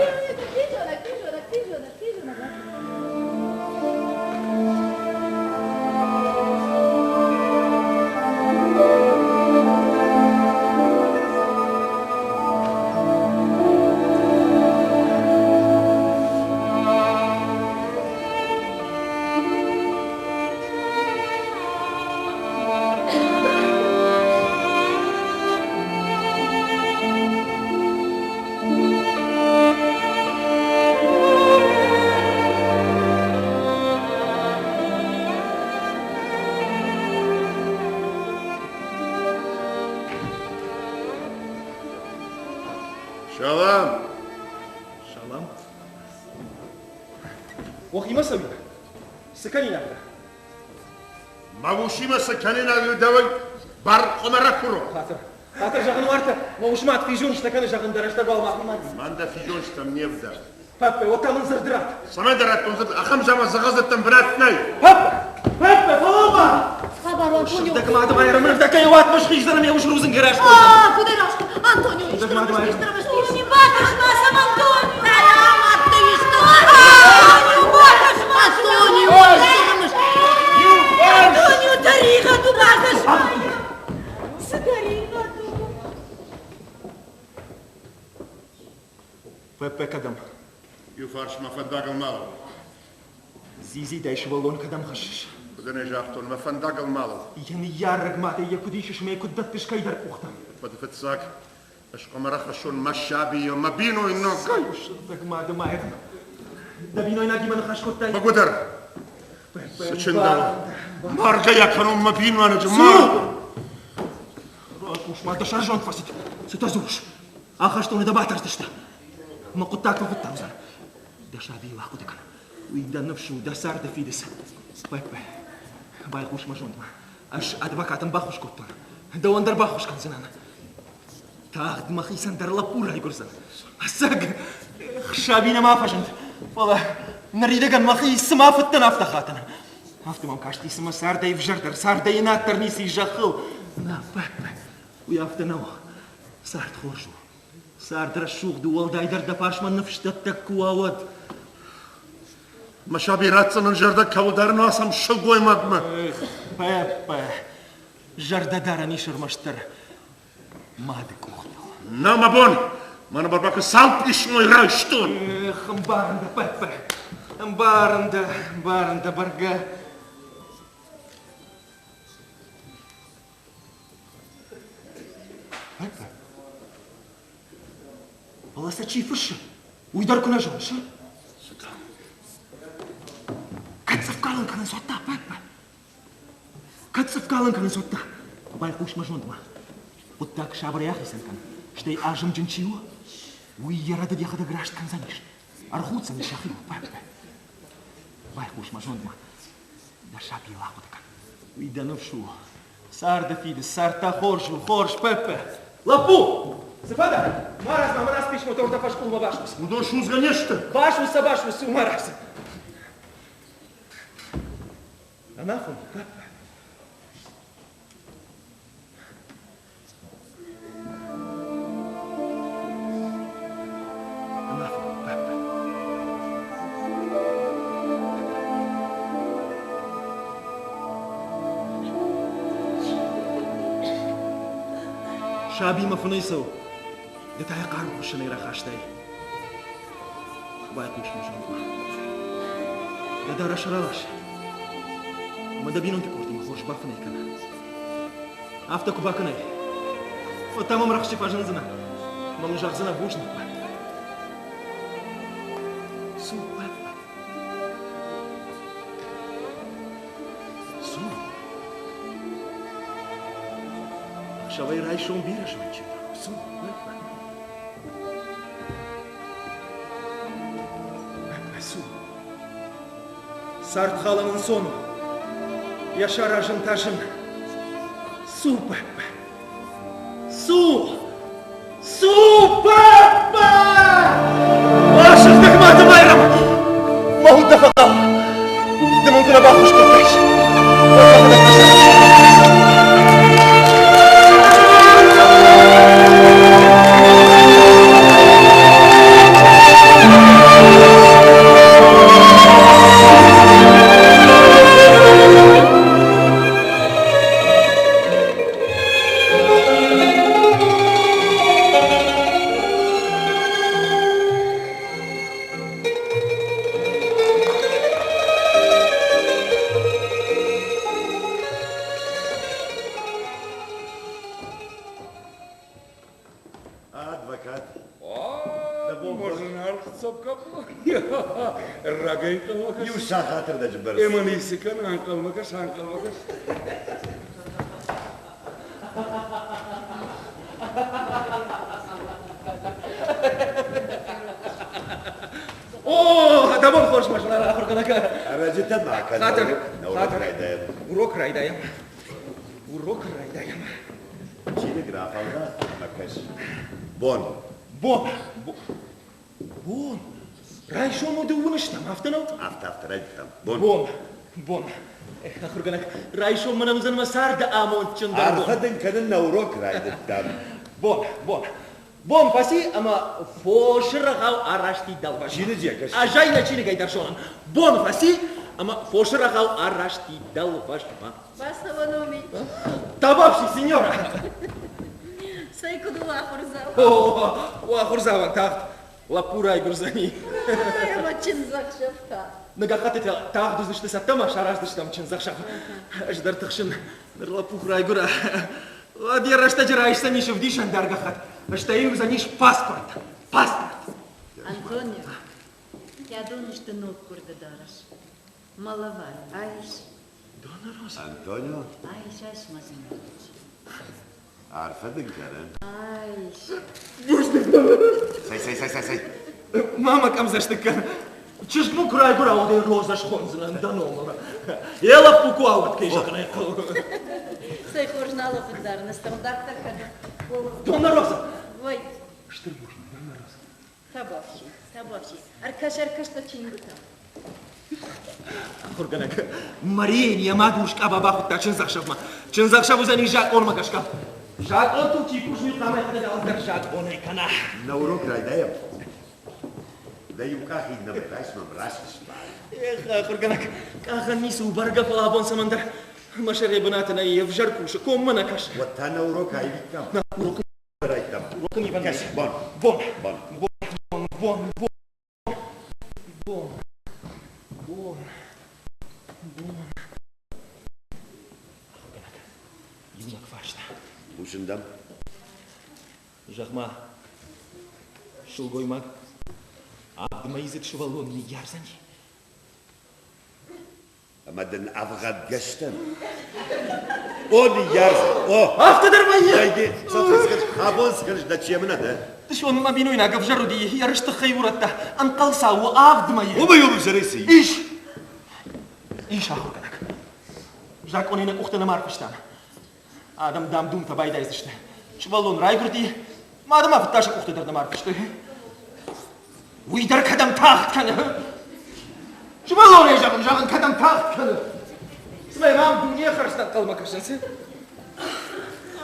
Салам! Салам. Уӕхимӕ цӕуин? Цы кӕнинаг дӕ? Мӕ усимӕ цы кӕнинаг дӕуӕй бар хъуамӕ ракурон. Хатыр. Хатыр зӕгъын уартӕ, мӕ усмӕ физонджытӕ кӕны зӕгъын дӕ рӕстӕг уал махмӕ. Мӕн дӕ физонджытӕм не вдӕлы. Паппӕ, уӕд та мын дзырд ратт. Цӕмӕй дӕ раттон дзырд, ахӕм заман дзӕгъӕлдзӕттӕн бынат нӕй. Паппӕ! Паппӕ, фӕлӕуу-ма! хабар у, Антонио? Сыгъдӕг мады Майрӕм, ныртӕккӕ йӕ уатмӕ схиздзӕн ӕмӕ йӕ ус рудзынгӕй раскъуыдзӕн. А, куыдӕй раскъуыд? Антонио, исты рымыст, исты рымыст, исты. Бакӕс ма сӕм, Антонио! Алӕмӕтты исты! Антонио, бакӕс ма сӕм! Антонио, исты рымыст! Антонио, тӕригъӕд у, бакӕс ма йӕм! Цы тӕригъӕд у? Пеппе кӕдӕм? Иу фарсмӕ фӕндагыл мӕлын. Дзидзидай сывӕллон кӕдӕм хӕссыс? Куыд ын загътон, мӕ фӕндагыл мӕлын. Йӕ ныййарӕг мадӕй йӕ куыд исыс ӕмӕ йӕ куыд дӕттыс кӕйдӕр къухтӕм? Фӕды фыццаг ӕз хъуамӕ рахӕссон мӕ сабийы, мӕ бинойнаг. Цӕй, сыгъдӕг мады Майрӕм, дӕ бинойнагимӕ ныхас кодтай? Бӕгуыдӕр. Цы чындӕуа? Маргӕ йӕ кӕнон мӕ бинойнаджы, маргӕ! Рахъус ма, дӕ сӕрзонд фӕцыд. Цытӕ дзурыс? Ахӕстоны дӕ батӕрдзысты. Мӕ хъуыддаг фӕфыддӕр уыдзӕн. Дӕ сабийыл ахъуыды кӕн. Уый дӕ ныфс у, дӕ царды фидыц. Пеппе, байхъус мӕ зондмӕ. Ӕз адвокатӕн баххуыс кодтон. Дӕуӕн дӕр баххуыс кӕндзынӕн. Тагъд мӕхицӕн дӕр лӕппу райгуырдзӕн. Ӕцӕг, саби нӕма фӕзынд, фӕлӕ ныридӕгӕн мӕхи цыма фыдтӕн, афтӕ хатын. Афтӕ мӕм касти, цыма цардӕй ӕвзӕрдӕр, цардӕй ӕнаддӕр ницы ис зӕххыл. Нӕ, Пеппе, уый афтӕ нӕу. Цард хорз у. Цард рӕсугъд у, уӕлдайдӕр дӕ фарсмӕ ныфсдӕттӕг куы уа, уӕд. Мӕ саби ратдзӕнӕн зӕрдӕ кӕуылдӕр ахӕм сылгоймагмӕ. Эх, Пеппе, зӕрдӕдарӕн ис ӕрмӕстдӕр мады къухтыл. Нӕ, мӕ бон, мӕнӕ барбакы цал писмой райстон. Эх, ӕмбарын дӕ, Пеппе, ӕмбарын дӕ, ӕмбарын дӕ бӕргӕ. Фӕлӕ сӕ чи фыссы, уый дӕр куы нӕ зоныс. Кӕд цъыфкалӕн кӕнынц, уӕд та, Пеппа? Кӕд цъыфкалӕн кӕнынц, уӕд та? Байхъус мӕ зондмӕ. Хъуыддаг сабырӕй ахицӕн кӕн, стӕй азымджын чи у, уый йӕ рӕдыд йӕхӕдӕг раст кӕндзӕнис. Ӕрхуддзӕнис йӕхиуыл, Пеппа. Байхъус мӕ зондмӕ. Дӕ сабийыл ахъуыды кӕн. Уый дӕ ныфс у. Царды фидыц, цард та хорз у, хорз, Пеппе. Лӕппу! Цы фӕдӕ? Марадз-ма, мӕнӕ писмотӕ уырдӕм фӕскъулмӕ басус. Уыдон судзгӕ не сты. Басус сӕ, басус, марадз. Ӕнафон, Пеппе. Сабимӕ фынӕй цӕуы, ды та йӕ хъарм хуыссӕнӕй рахастай. Байхъус мӕ зондмӕ. Дӕ дарӕс ралас ӕмӕ дӕ бинонты къордимӕ хорз бафынӕй кӕн. Афтӕ куы бакӕнай, уӕд та мӕм рӕхджы фӕзындзынӕ ӕмӕ мын зӕгъдзынӕ бузныг. Цу, Пеппа. Цу. Ӕхсӕвӕй райсом бирӕ зондджын Цу, Пеппа. Пеппа, цу. Цард халын ӕнцон у, йӕ саразын та зын. Цу, Пеппа! Цу! Цу, Пеппа! Асыгъдӕг Мады Майрӕм! Мӕ уд дӕ фӕхъӕуы. Ды мын куы нӕ баххуыс кодтаис, уӕд мӕхӕдӕг фӕсӕрдзынӕн. Адвокат. Зынаргъ Рагӕй ӕнхъӕлмӕ кӕс. Иу сахатырдӕджы бӕрц. Ӕмӕ ницы кӕн, ӕнхъӕлмӕ кӕс, ӕнхъӕлмӕ кӕс. О, дӕ бон хорз, мӕ зынаргъ ахуыргӕнӕг. Ӕрӕджытӕ ма кӕн. Хатыр, Урок райдайӕм. Урок райдайӕм. Урок райдайӕм. Чиныг рафӕлда ӕмӕ кӕс. Бон. Бон. Бон. Райсом у дыууын стӕм, афтӕ нӕу? Афтӕ, афтӕ райдыдтам. Бон. Бон. Бон. Ахуыргӕнӕг, райсом мӕнӕн уыдзӕн мӕ царды амондджындӕр бон. Арфӕ дын кӕнын нӕ урок райдыдтам. Бон, бон. Бон фӕци ӕмӕ фосы рӕгъау арасти дӕлвӕзмӕ. Чиныджы кӕс. Ӕз ӕй нӕ чиныгӕй дӕр зонын. Бон фӕци ӕмӕ фосы рӕгъау арасти дӕлвӕзмӕ. Бацӕуӕн уоми. Табуафси, сеньора! Цӕй куыд у ахуырдзау? О, о, ахуырдзауӕн тагъд лӕппу райгуырдзӕни. Ӕмӕ чындзӕхсӕв та? Нӕ гӕххӕттытӕ тагъд уыдзысты цӕттӕ ӕмӕ сараздзыстӕм чындзӕхсӕв. Ӕз дӕр тыхсын, ныр лӕппу куы райгуыра, уӕд йӕ рӕстӕджы райсдзӕнис ӕвдисӕндар гӕххӕтт, стӕй уыдзӕнис паспорт. Паспорт! Антонио, кӕдон сты ноггуырды дарӕс? Мӕ лӕвар, айс. Дона Роза. Антонио? Айс, айс, мӕ зынаргъ. Арфӕ дын кӕнӕм. Айс. Бузныг, Дона Цӕй, цӕй, цӕй, цӕй, цӕй. Ма мӕ къӕмдзӕстыг кӕн. Чызг мын куы райгуыра, уӕд ӕй Роза схондзынӕн дӕ номыл. Йӕ лӕппу куы ауад, кӕй зӕгъын ӕй хъӕуы. Цӕй хорз нал фыддарыны стӕм дарддӕр кӕны. Дона Роза! Ой. Стыр бузныг, Дона Роза. Табуафси, табуафси. Ӕркӕс, ӕркӕс дӕ чингуытӕм. Ахуыргӕнӕг Марийӕн йӕ мад урс къаба бахуыдта чындзӕхсӕвмӕ. Чындзӕхсӕв уыдзӕни закъонмӕ гӕсгӕ. Закъонтыл чи кусы, уый хъуамӕ йӕхӕдӕг алцыдӕр закъонӕй кӕна. Нӕ урок райдайӕм. Дӕ иу къах иннӕмӕй райс мӕм раст сбад. Эх, ахуыргӕнӕг, къахӕн ницы у бӕргӕ, фӕлӕ абон цӕмӕндӕр мӕ сӕрӕй бынаты нӕй, ӕвзӕр кусы, коммӕ нӕ кӕсы. Уӕд та нӕ урок аивиккам. Нӕ урок райдтам. Урок ын ивӕн Кӕс, бон. Бон. Бон. Бон, бон, бон. Бон. Бон. Бон. Ахуыргӕнӕг, иунӕг фарста. Хъусын дӕм. Зӕгъ-ма, сылгоймаг авдмӕйдзыд сывӕллон ныййардзӕни? Ӕмӕ дын ӕвгъӕдгӕстӕн. О, ныййардзӕн, о! Афтӕ дӕр вӕййы! Вӕййы. Абон схыз дӕ чемына дӕ. Дысон мӕ бинойнаг ӕвзӕр уыди, йӕ рыст тыххӕй урӕдта. Ӕнхъӕлцау у авдмӕйы. Уымӕй уым ӕвзӕрӕй цы ис? Ис ахуыргӕнӕг. Закъонӕй нӕ къухтӕ нӕма ӕрфыстам. Адӕм дам-думтӕ байдайдзысты. Сывӕллон райгуырди, мады ма фыдтӕ сӕ къухтӕ дӕр нӕма ӕрфыстой. Уый дӕр кӕдӕм тагъд кӕны? Сывӕллонӕй зӕгъын, зӕгъын, кӕдӕм тагъд кӕны? Цымӕ мӕм дуне хӕрзтӕ ӕнхъӕлмӕ кӕсынц?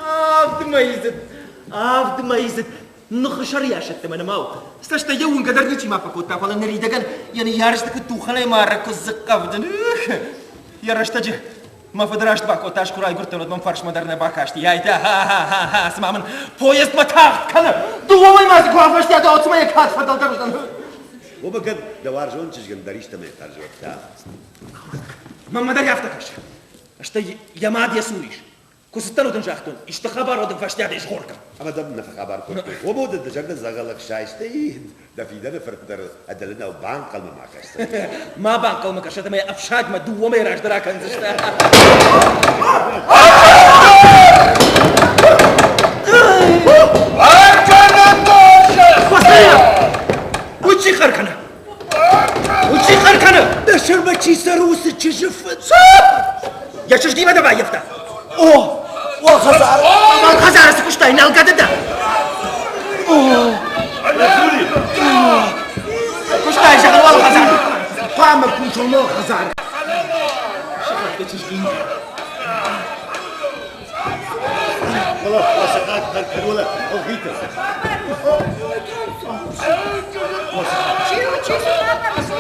Авд мӕйдзыд, авд мӕйдзыд ныхы сӕрыйасӕтты мӕ нымау. Цӕстӕй йӕ уынгӕ дӕр ничи ма фӕкодта, фӕлӕ ныридӕгӕн йӕ ныййарджыты куыд тухӕнӕй мары, куы дзы хъӕвдын. Йӕ рӕстӕджы мӕ фыд раст бакодта, ӕз куы райгуырдтӕн, уӕд мӕм фарсмӕ дӕр нӕ бакасти. Айтӕ, ха-ха-ха-ха, цыма мын поездмӕ тагъд кӕны. Дыууӕмӕй ма дзы куы афӕстиат, уӕд цыма йӕ кад фӕдӕлдӕр уыдзӕн. Уымӕ кӕд дӕ уарзон чызгӕн дӕр истӕмӕй хъӕрзӕдта. Мӕнмӕ дӕр афтӕ кӕсы. Стӕй йӕ мад йӕ цур ис. Куы цыдтӕн, уӕд ын загътон, исты хабар уӕд ын фӕстиатӕй згъоргӕ. Ӕмӕ дӕм нӕ фӕхабар кодтой. Уымӕ дӕ зӕрдӕ дзӕгъӕлӕг сайстӕй дӕ фидӕны фырт дӕр ӕдылынау банхъӕлмӕ ма кӕсдзӕн. Ма банхъӕлмӕ кӕсӕд ӕмӕ йӕ ӕфсадмӕ дыууӕмӕй раздӕр акӕндзысты. Уый чи хъӕр кӕны? Уый чи хъӕр кӕны? Дӕ сӕрмӕ чи цӕры, уыцы чызджы фыд. Йӕ чызгимӕ дӕ баййӕфта. О, о, хӕдзар. Хӕдзары цы куыстай, нӕлгӕды дӕ? Куыстай, зӕгъын, уал хӕдзары. Хъуамӕ кусон о хӕдзары. Сыхӕгты чызгимӕ. Фӕлӕ сыхаг хъӕр кӕны, ӕлгъиты. Чи у, чи цы хабар, цы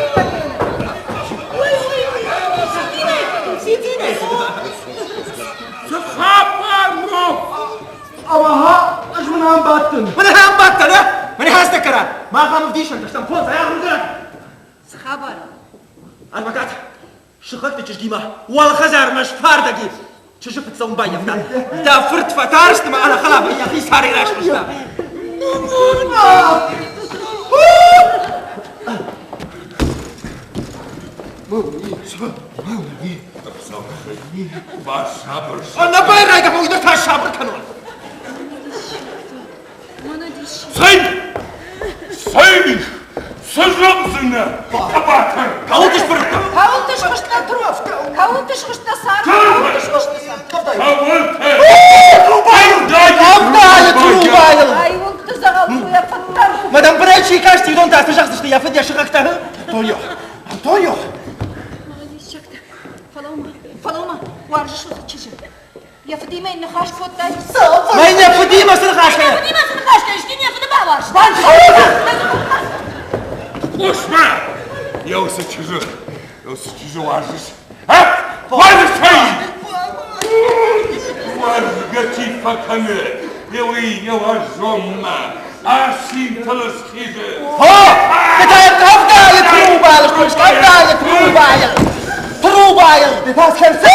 Цы хабар у? Ӕмӕ ӕз мын ам бадтӕн. Мын ам бадтӕн, а? Мын хӕстӕ кӕрӕ. Мах ам ӕвдисӕнтӕ стӕм, фондзӕй ахуыргӕнӕг. Цы хабар у? Адвокат, сыхӕгты чызгимӕ уӕлхӕдзармӕ сфардӕг и. Чызджы фыд цӕуын баййӕфта. Дӕ фырт фӕтарст ӕмӕ ӕнӕхӕлӕфӕй йӕхи сӕрӕй расхуыста. Басабыр. Ӕнӕбайрайгӕ уый дӕр та сабыр кӕнон. Цӕй! Цӕй! Цы зӕгъдзынӕ, хъӕбатыр? Кӕуылты сбырыдтӕ? Кӕуылты схызтӕ, кӕуылты схызтӕ, цард, кӕуылты схызтӕ, цард. Кӕуылты? Трубайыл! Трубайыл! Ай уынгты дзӕгъӕлдзуйӕ фыддӕр. Мадам бынӕй чи касти, уыдон та цы зӕгъдзысты, йӕ фыд йӕ сыхӕгтӕ? Антонио! Антонио! Диссӕгтӕ. Фӕлӕуу-ма. кодтай? Мӕнӕ фыдимӕ цы ныхас кӕны? Фыдимӕ цы ныхас кӕныс? Ды не фыды бауарз. Хъус-ма! Йӕ уыцы чызджы, йӕ уыцы чызджы уарзыс? А? Уарзыс ӕй? Уарзгӕ чи фӕкӕны, йӕ уый йӕ уарзонмӕ асинтыл схизы. О, ты та къӕвдайы трубайыл схызт, къӕвдайы трубайыл. Трубайыл. Ты та схӕрдзӕ!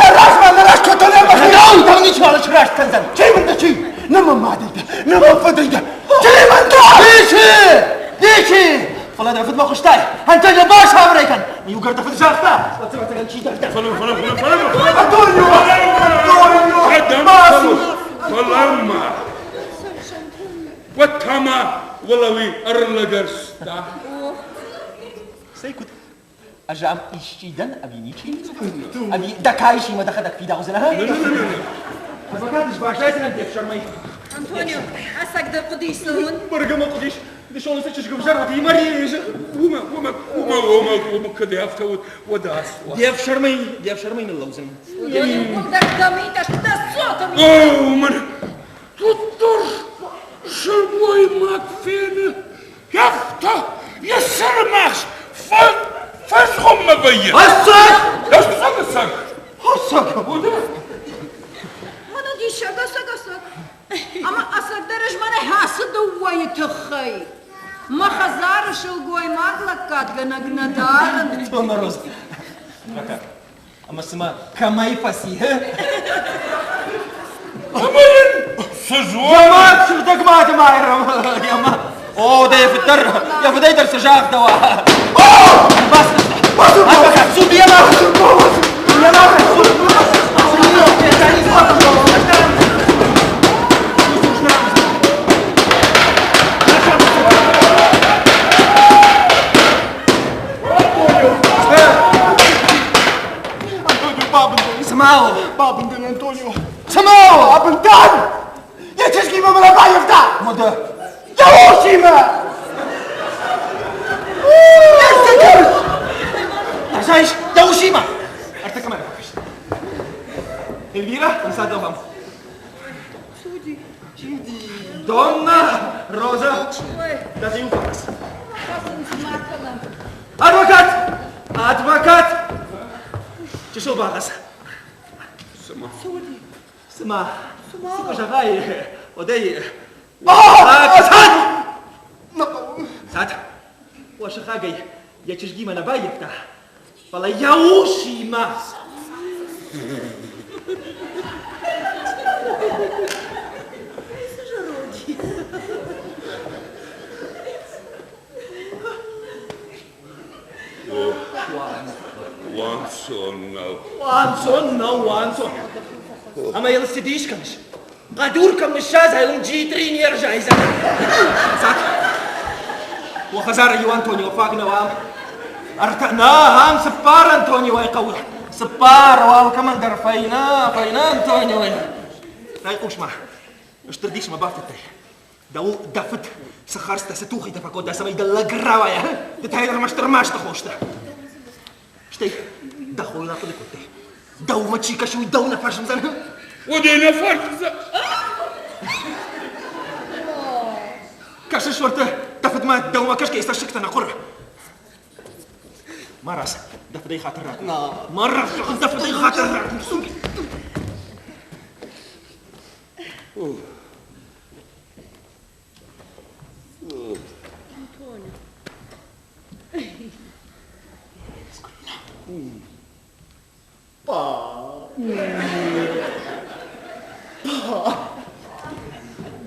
Нӕ размӕ, нӕ раст кодтон ӕмӕ Нау, там ничего сраст кӕндзӕн. Чи мын дӕ, чи? Нӕ мӕ мадӕй дӕ, нӕ мӕ фыдӕй дӕ. Чи мын дӕ? Ничи! Ничи! Фӕлӕ дӕ фыдмӕ хъуыстай, Антонио басабыр кӕн! Иугӕр дӕ фыд загъта, уӕд ӕвӕццӕгӕн чидӕр дӕ. Фӕлӕ, фӕлӕ, фӕлӕ, фӕлӕ, фӕлӕ! Антонио! Антонио! Кӕдӕм Бацу! Фӕлӕ-ма! Уӕд та ма уӕлӕуи ӕрлӕгӕрста. Цӕй куыд? Ӕз ам исчи дӕн ӕви ничи? Ӕви дӕ каисимӕ дӕхӕдӕг фидаудзынӕ? Адвокат сбастайдзынӕн де фсӕрмӕй. Антонио, ӕцӕгдӕр хъуыдис цӕуын? Бӕргӕ мӕ хъуыдис. Дысон уыцы чызг ӕвзӕр уыди мӕ ризы. Уымӕ, уымӕ, уымӕ, уымӕ, уымӕ кӕд афтӕ уыд, уӕд ацу. Де фсӕрмӕй, де фсӕрмӕй ныллӕудзынӕн. Уыдон иууылдӕр дӕ митӕ сты, дӕ цоты митӕ. О, мӕн туттур сылгоймаг фены, афтӕ йӕ сӕрымагъз фӕзгъуыммӕ вӕййы. Ӕцӕг? Ӕцӕг, ӕцӕг. Ӕцӕг. Мӕнӕ диссаг, ӕцӕг, ӕцӕг. Ӕмӕ ӕцӕгдӕр ӕз мӕнӕ ацы дыууӕйы тыххӕй мӕ хӕдзары сылгоймаг лӕггадгӕнӕг нӕ дарын. Тонороз. Ӕмӕ цымӕ кӕмӕй фӕци? Ӕмӕ йын цы зоны? Йӕ мад сыгъдӕг мады Майрӕм. Йӕ мад. О, дӕ фыддӕр, йӕ фыдӕй дӕр цы загъдӕуа. О! Бас! Адвокат, суд йӕ мад! Йӕ мад! Антонио, бабын Цымӕ Бабын дын, Антонио. Цымӕ Бабын дӕн! Йӕ чызгимӕ мын ӕрбаййӕфта! Уӕдӕ. Йӕ усимӕ! Знаешь, дӕ усимӕ! Ӕртыккӕмӕ ракаст. Эльвира, ӕнцад вам. Донна Роза, да ты упас. Адвокат! Адвокат! Чысыл багъӕц. Цыма. Цыма. Цы куы зӕгъай, уӕдӕй... Цад! Цад! Уӕ сыхагӕй йӕ чызгимӕ нӕ баййӕфта, фӕлӕ йӕ усимӕ. Уанцон нӕу. Уанцон нӕу, уанцон. Ӕмӕ йыл цы дис кӕныс? Хъӕдур кӕм ныссадзай, уым джитъри не рзайдзӕн. Цак. Уӕ хӕдзары иу Антонио фаг нӕу ам. Ӕртӕ, нӕ, ам цыппар Антониойы хъӕуы. Цыппар, алкӕмӕн дӕр фӕйнӕ, фӕйнӕ Антониойы. Райхъус-ма, стыр дис мӕ бафтыдтай. Дӕуыл дӕ фыд цы хӕрзтӕ, цы тухитӕ фӕкодта, цӕмӕй дӕ лӕг рауайа, ды та йын ӕрмӕстдӕр масты хостӕ. Стӕй дӕ хойыл ахъуыды кодтай. Дӕумӕ чи кӕсы, уый дӕу нӕ фӕзындзӕн. Уӕдӕй нӕ фӕзындзӕн. Кӕсыс, уӕртӕ дӕ фыдмӕ дӕумӕ кӕсгӕйӕ цӕссыгтӕ нӕ хъуыры. Марадз, дӕ фыдӕй хатыр ракур. Марадз, зӕгъын, дӕ фыдӕй хатыр ракур.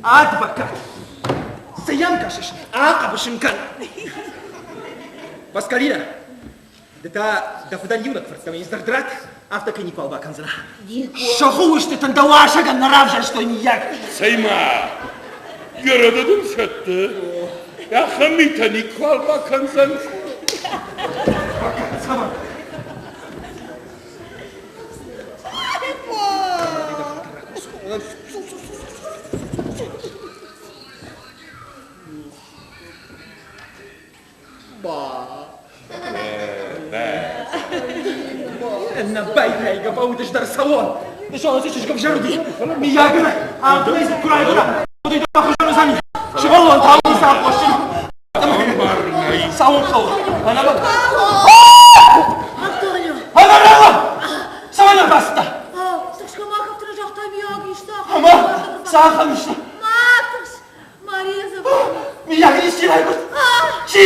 Адвокат! Цы йӕм кӕсыс? Ахъӕбыс ын кӕн! Паскалина, Ды та дӕ фыдӕн иунӕг фырт дӕ дзырд ратт, афтӕ кӕй никуал бакӕндзынӕ. Сӕхи устытӕн дӕ уасӕгӕн нӕ равзӕрстой миййаг. Цӕй-ма, йӕ дын сӕтты, ахӕм митӕ никуал бакӕндзӕн. Цӕвӕг. Ӕнӕбайрайгӕ фӕуыдысдӕр цӕуон. Дысон ацы чызг ӕвзӕр уыди. Миййаг ын афтӕмӕй дзы куы райгуыра, уӕд уый дӕр хуыздӕр уыдзӕни. Сывӕллон та уый цы аххосджын у? Цӕуын хъӕуы. Ӕнӕмӕнг. Антонио! Ӕнӕрӕллӕ! Цӕмӕн ӕрбацыдтӕ? Тыхсгӕ ма кӕфтыры загъта миййаг исты Ӕмӕ цахӕм исты? Ма тыхс, Мария Забавна. Миййаг исчи райгуырд? Чи?